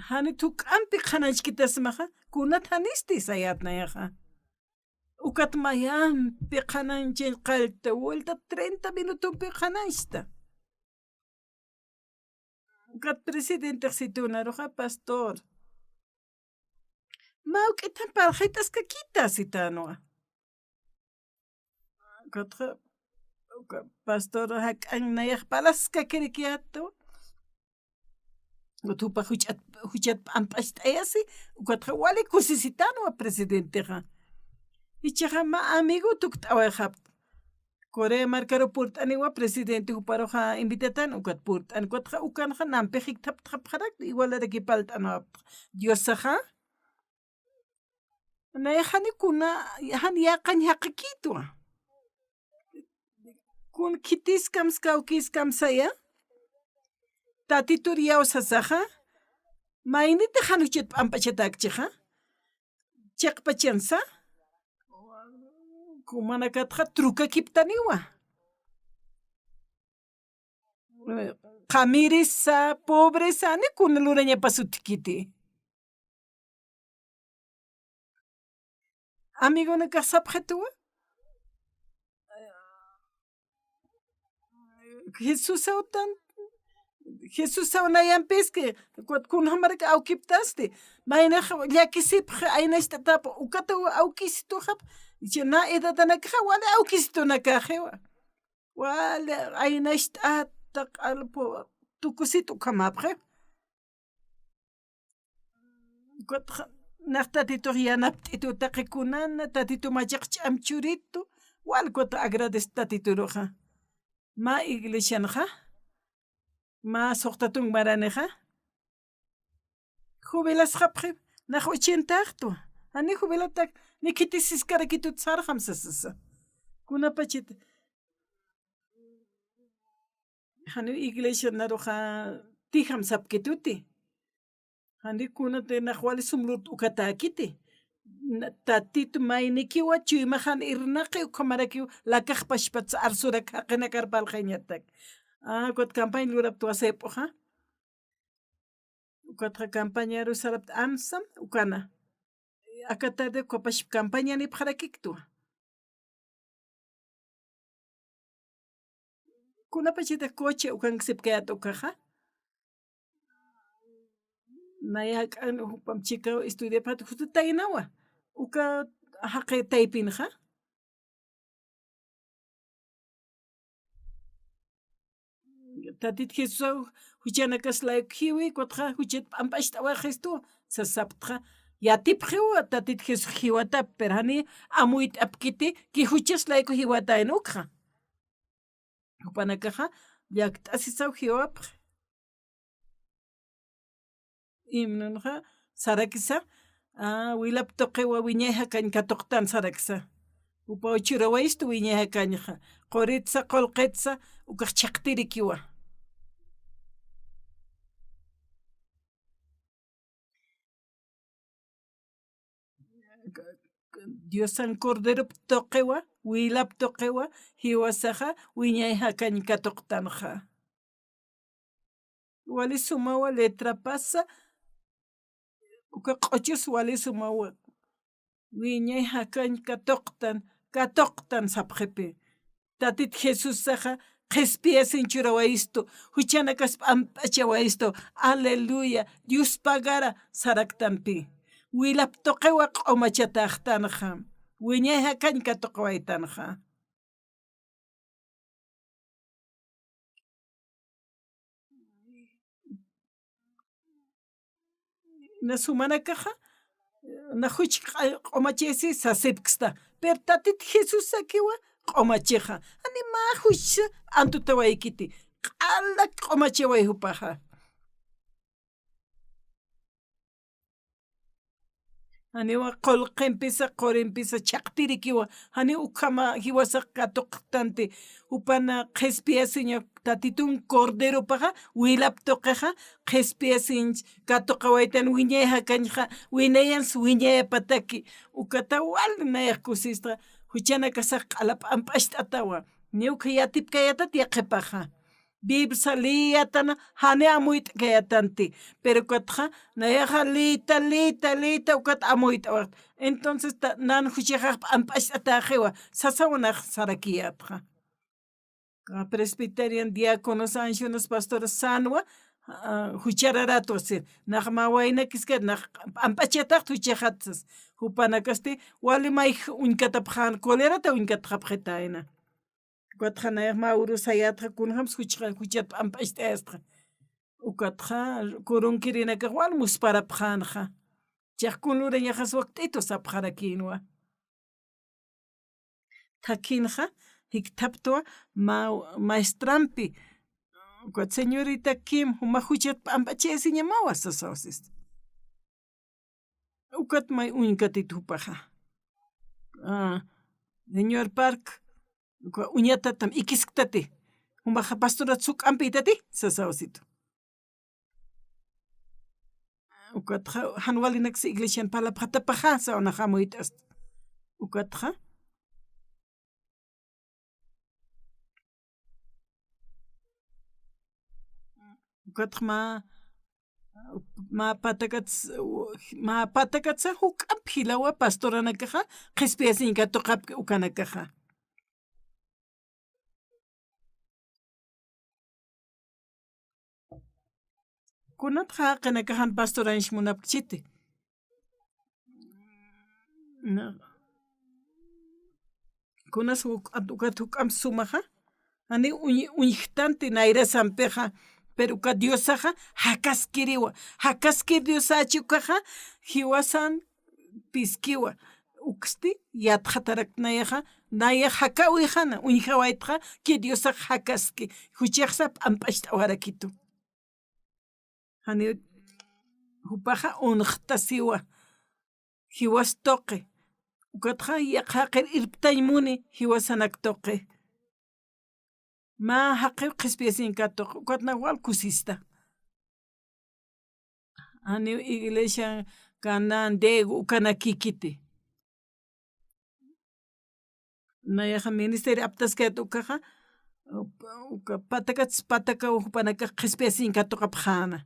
Janit juk'ampi qhanañchkitasmaxa, kunat janisti sayät nayaxa. Ukat mayampi qhanañchañ qallta, vuelta treinta minutompi qhanañchta. Ukat presidentex situnaruxa, pastor. mä juk'ithan parlxit'askakita sitänwa. Ukatxa, uka pastor jak'an nayax parlaskakirikiyätwa. Ukat jupax juch'at, juchat p'amp'acht'ayasi, ukatxa wali kusisitänwa presidentexa. Jichhaxa mä amigo tukt'awayxapxta. Corea markaru purt'aniwa presidente juparuxa invitatan, ukat purt'an, ukatxa ukanxa nampix jikthaptxapxarakta, igualaraki parlt'anwapxta. Diosaxa, nayax jani kuna, jan yäqañ jaqikïtwa. Kun khitis kamsa, kawkis kamsa saya. Tatitur iyawsasaxa. Mayniti jan juchat p'amp'achatäkchixa. Chiqpachansa. Jumanakatxa trukakiptaniwa. Qhamirisa, pobresa, ni kuna lurañapas utjkiti. Amigonakax sapxituwa. Jesusaw tan, Jesusaw nayampiski, kunjamarak awkiptasti. Maynax llakisipxi, aynacht'atap, ukataw awkisituxap. Icha na edadanakaxa wali awkisitunakaxiwa. Wali aynacht'ata q'alpu tukusit ukhamapxi. Ukatxa, nax Tatitux yanapt'itu taqi kunana, Tatitu machaq ch'am churitu, wal ukat agradec Tatituruxa. Mä iglesianxa, mä suxta tunk maranixa, jubilasxapxi, nax ochenta axtwa. Jani jubilatak, ni khitis jiskarakitut sarxam sasasa. Kunapachit, jani iglesia naruxa tijam sapkituti. Jani kunati nax wali sum lurt'u ukatäkiti. Na, Tatitu maynikiwa chuymax jan irnaqi ukhamarakiw lakax pachpatsa arsurak jaqinakar parlxañatak. Ah, ukat campaña luraptwa sep'uxa. Ukatxa campañaru sarapta ansam, ukana. Aka tarde ukapax campañanipxarakiktwa. Kunapachita coche ukanksipkayät ukaxa. Naya jak'an jupam chikaw estudiapxat jututaynawa. Uka jaqi taypinxa. Tatit Jesusaw juchanakas layku jiwi, ukatxa juchat p'amp'acht'awaxistu, sasaptxa. Yatipxiwa, Tatit Jesús jiwatap, pero jani amuyt'apkiti, ki juchas layku jiwatayna ukxa. Jupanakaxa, llakt'asisaw jiwapxi. Himnonxa, sarakisa, ah, wilap tuqiwa wiñay jakañ katuqtan sarakisa. Jupaw churawayistu wiñay jakañxa. Quritsa, qullqitsa, ukax chhiqtirikiwa. Diosan Corderop tuqiwa, wilap tuqiwa, jiwasaxa, wiñay jakañ katuqtanxa. Wali sumawa letrapasa, uka q'uchus wali sumawa. Wiñay jakañ katuqtan, katuqtan sapxipi. Tatit Jesusaxa qhispiyasiñ churawayistu, juchanakas p'amp'achawayistu. Aleluya, Dios pagara saraktanpi. Wilap tuqiwa q'umachataxtanxa. Wiñay jakañ katuqawaytanxa. Na sumanakaxa, na juch q'a-, q'umachisi sasipksta. Pero Tatit Jesusakiwa q'umachixa. Jani mä juch antutawaykiti. Q'alak q'umachaway jupaxa. Janiwa qullqimpisa, qurimpisa chhiqtirikiwa, jani ukhama jiwasax katuqtanti, jupana qhispiyasiña Tatitun Corderopaxa, wilap tuqixa, qhispiyasiñ katuqawaytan wiñay jakañxa, wiñayansa wiñayapataki, ukata wali nayax kusista, juchanakasax q'ala p'amp'acht'atawa, ni ukha yatipkayatat yaqhipaxa. Biblia liyätana, jani amuyt'kayätanti. Pero ukatxa, nayaxa liyta, liyta, liyta, ukat amuyt'awayxt. Entonces, ta-, nan juchaxax p'amp'acht'atäxiwa, sasaw nax sarakiyätxa. Presbyterian, diáconos, ancianos, pastores sänwa, juchararatwa sir. Nax mä waynakiskar, nax p'amp'achataxt juchaxat sas. Jupanakasti wali mayj uñkatapxän, colerata uñkatxapxitayna. Ukatxa nayax mä uru sayätxa, kunjams juchxa, juchat p'amp'acht'ayästxa. Ukatxa kurunkirinakax wal musparapxänxa. Chiqa kun lurañaxas wakt'itu sapxarakïnwa. Thakhinxa jikthaptwa mä maestrampi. Ukat señorita Kim, jumax juchat p'amp'achayasiñamawa sasaw sist. Ukat may uñkatit jupaxa. Ah, señor Park, uka uñatatam, ikisktati. Jumaxa pastorat suk'ampïtati sasaw sistu. Ukatxa jan walinaks iglesian parlapxatapaxa saw nax amuyt'ast. Ukatxa Ukatxa mä, mä patakats, mä patakatsa juk'amp jilawa pastoranakaxa, qhispiyasiñ katuqapki ukanakaxa. Kunatxa jaqinakax jan pastorañs munapkchiti. Na. Kunas juk'at, ukat juk'amp sumaxa, jani uñ-, uñjtanti nayrasampixa, pero uka Diosaxa jakaskiriwa, jakaskir Diosachi ukaxa, jiwasan piskiwa, uksti yatxatarak nayaxa, nayax jakawixana, uñjawaytxa, ki Diosax jakaski, juchaxsa p'amp'acht'awarakitu. Jani jupaxa unxtasiwa, jiwas tuqi. Ukatxa yaqha jaqir irptañ muni, jiwasanak tuqi. Mä jaqiw qhispiyasiñ katuq, ukat nax wal kusista. Janiw iglesia Canaán de ukanakïkiti. Nayaxa ministerio aptaskayät ukaxa, uka patakats patakaw jupanakax qhispiyasiñ katuqapxäna.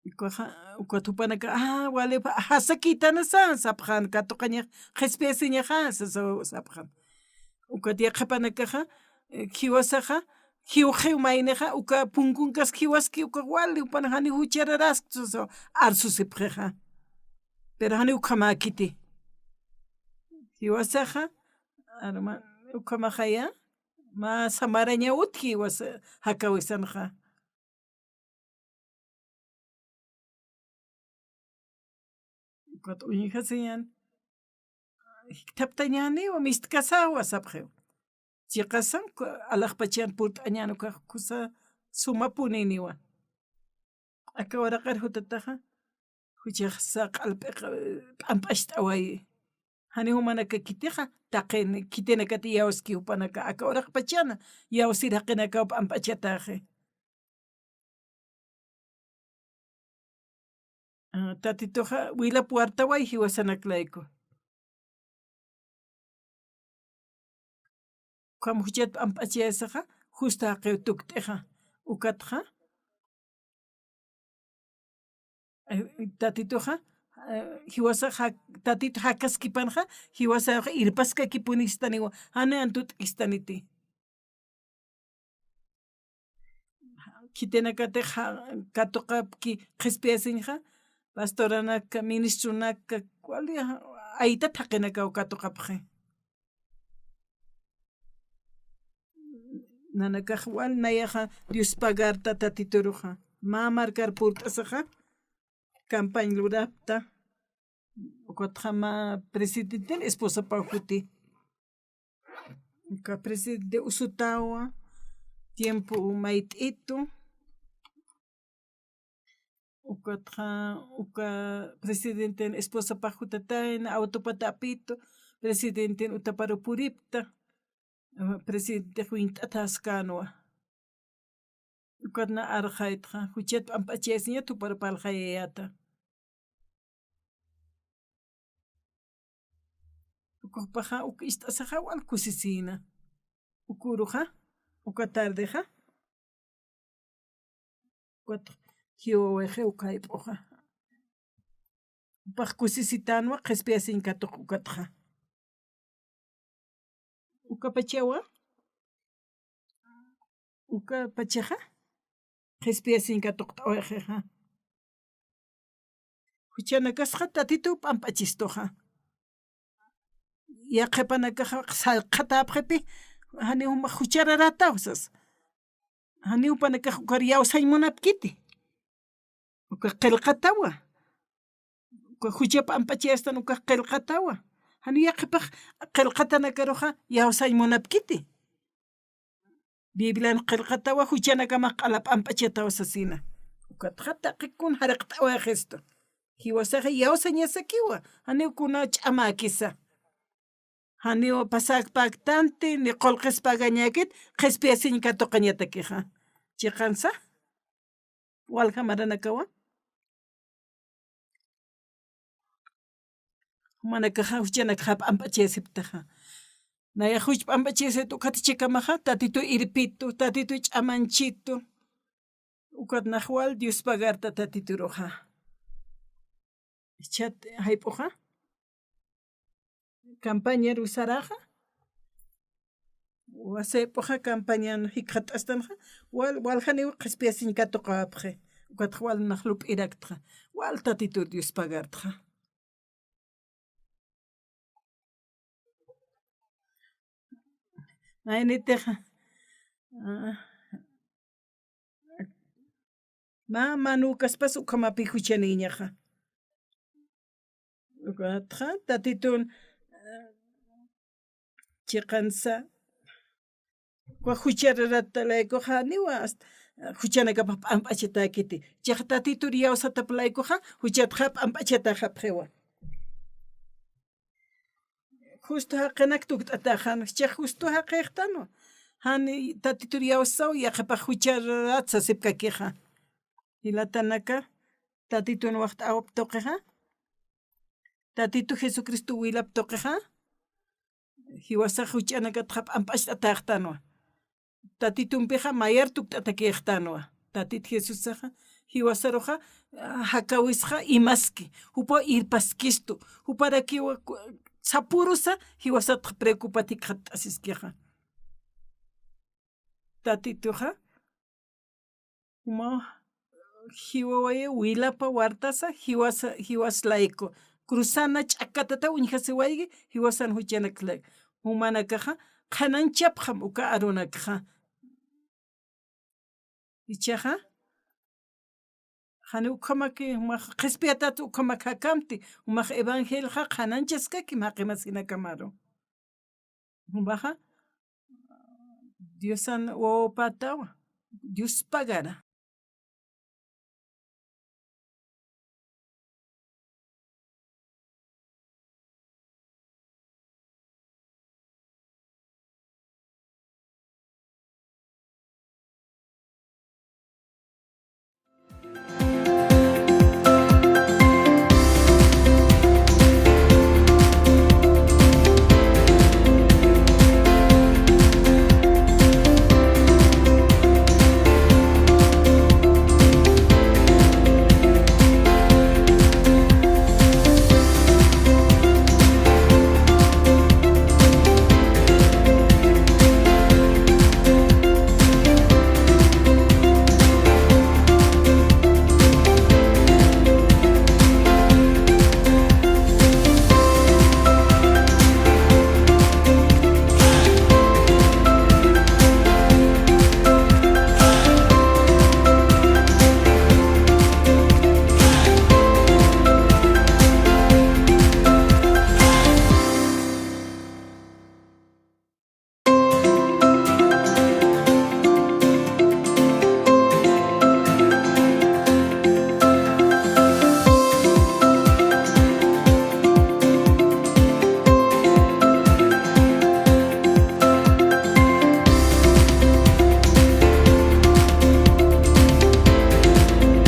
Ukaxa, ukat jupanakax, ah, wali, jasakïtanasa, sapxän, katuqañax, qhispiyasiñaxa, sasa, sapxän. Ukat yaqhipanakaxa, eh, jiwasaxa, jiwxiw maynixa, uka punkunkas jiwaski, uka wali, jupan jani juchararasktu, sasa, arsusipxixa. Pero jani ukhamäkiti. Jiwasaxa, arma, ukhamaxaya, mä samaraña utji jiwas jakawisanxa. Ukat uñjasiñan, jikthaptañäniwa, mistkasawa sapxiw. Chiqasan, ku-, alaxpachan purt'añän ukax kusa sumapuniniwa. Aka uraqir jutataxa, juchaxsa q'alp'iq, p'amp'acht'awayi. Jani jumanakakitixa, taqin, khitinakati iyawski jupanaka, aka uraqpachana, iyawsir jaqinakaw p'amp'achataxi. Ah, Tatituxa wilap wartaway jiwasanak layku. Ukham juchat p'amp'achayasaxa, justa jaqiw tukt'ixa. Ukatxa, eh, Tatituxa, eh, jiwasax, Tatitu jakaskipanxa, jiwasax irpaskakipunistaniwa, jani antut'istaniti. Khitinakatix ja-, katuqapki qhispiyasiñxa, pastoranaka, ministronaka, wali ja-, aytat jaqinakaw katuqapxi. Nanakax wal nayaxa Dios pagarta Tatituruxa. Mä markar purt'asaxa, campañ lurapta, ukatxa mä presidentin esposapaw juti. Uka presidente usutawa, tiempo mayt'itu. Ukatxa, uka presidenten esposapax jutatayna, autopata apitu, presidenten utaparu puripta, presidente wiñt'ataskänwa. Ukat na arxaytxa, juchat p'amp'achayasiña tupar parlxayayäta. Uka jupaxa, uk ist'asaxa wal kusisïna. Uk uruxa, uka tardexa. Ukat jiwawayxi uka jayp'uxa. Jupax kusisitänwa, qhispiyasiñ katuq ukatxa. Ukapachawa, ukapachaxa, qhispiyasiñ katuqt'awayixa. Juchanakasxa Tatitu p'amp'achistuxa. Yaqhipanakaxa sallqatäpxipi, janiw jumax juchararätaw sas. Janiw jupanakax ukar iyawsañ munapkiti. Uka qillqatawa. Uka jucha p'amp'achayastan uka qillqatawa. Janiw yaqhipax qillqatanakaruxa iyawsañ munapkiti. Biblian qillqatawa juchanakamax q'ala p'amp'achataw sasina. Ukatxa taqi kun jariqt'awayixistu. Jiwasaxa iyawsañasakiwa. Janiw kuna ch'amäkisa. Janiw pasäkpäktanti, ni qullqis pagañäkit, qhispiyasiñ katuqañatakixa. Chiqansa, walja maranakawa. Jumanakaxa, juchanakaxa p'amp'achayasiptaxa. Nayax juch p'amp'achayasipta ukat chikamaxa, Tatitu irpitu, Tatitu ch'amanchitu. Ukat nax wal Dios pagarta Tatituruxa. Ichat jayp'uxa. Campañaru saraxa. Wasayp'uxa campañan jikxat'astanxa. Wal, waljaniw qhispiyasiñ katuqäpxi. Ukat wal nax lup'iraktxa. Wal Tatitur Dios pagartxa. Maynitixa, ah, mä, mä nukaspas ukhamapi juchanïñaxa. Ukatxa, Tatitun, ah, chiqansa, uka juchararätalaykuxa, janiwa hasta, ah, juchanakapax p'amp'achatäkiti. Chiqa Tatitur iyawsatap laykuxa, juchatxa p'amp'achatäxapxiwa. Justo jaqinak tukt'atäxan, jichhax justo jaqïxtanwa. Jan Tatitur iyawsaw, yaqhipax jucharat sasipkakixa. Jilatanaka, Tatitun waxt'awap tuqixa. Tatitu Jesucristo wilap tuqixa. Jiwasax juchanakatxa p'amp'acht'atäxtanwa. Tatitumpixa mayar tukt'atakïxtanwa. Tatit Jesusaxa, jiwasaruxa, ah, jakawisxa imaski, jupaw irpaskistu, juparakiwa ku-, sapürusa, jiwasatxa preocupat jikxatasiskixa. Tatituxa, juma, jiwawayi wilapa wartasa, jiwasa, jiwas layku. Cruzana ch'akkatata uñjasiwayki, jiwasan juchanak layku. Jumanakaxa, qhanañchapxam uka arunakxa. Jichhaxa, jani ukhamaki, jumax qhispiyatat ukhamak jakamti, jumax evangelioxa qhanañchaskakim jaqi masinakamaru. Jumaxa, Diosan wawapätawa, Dios pagara.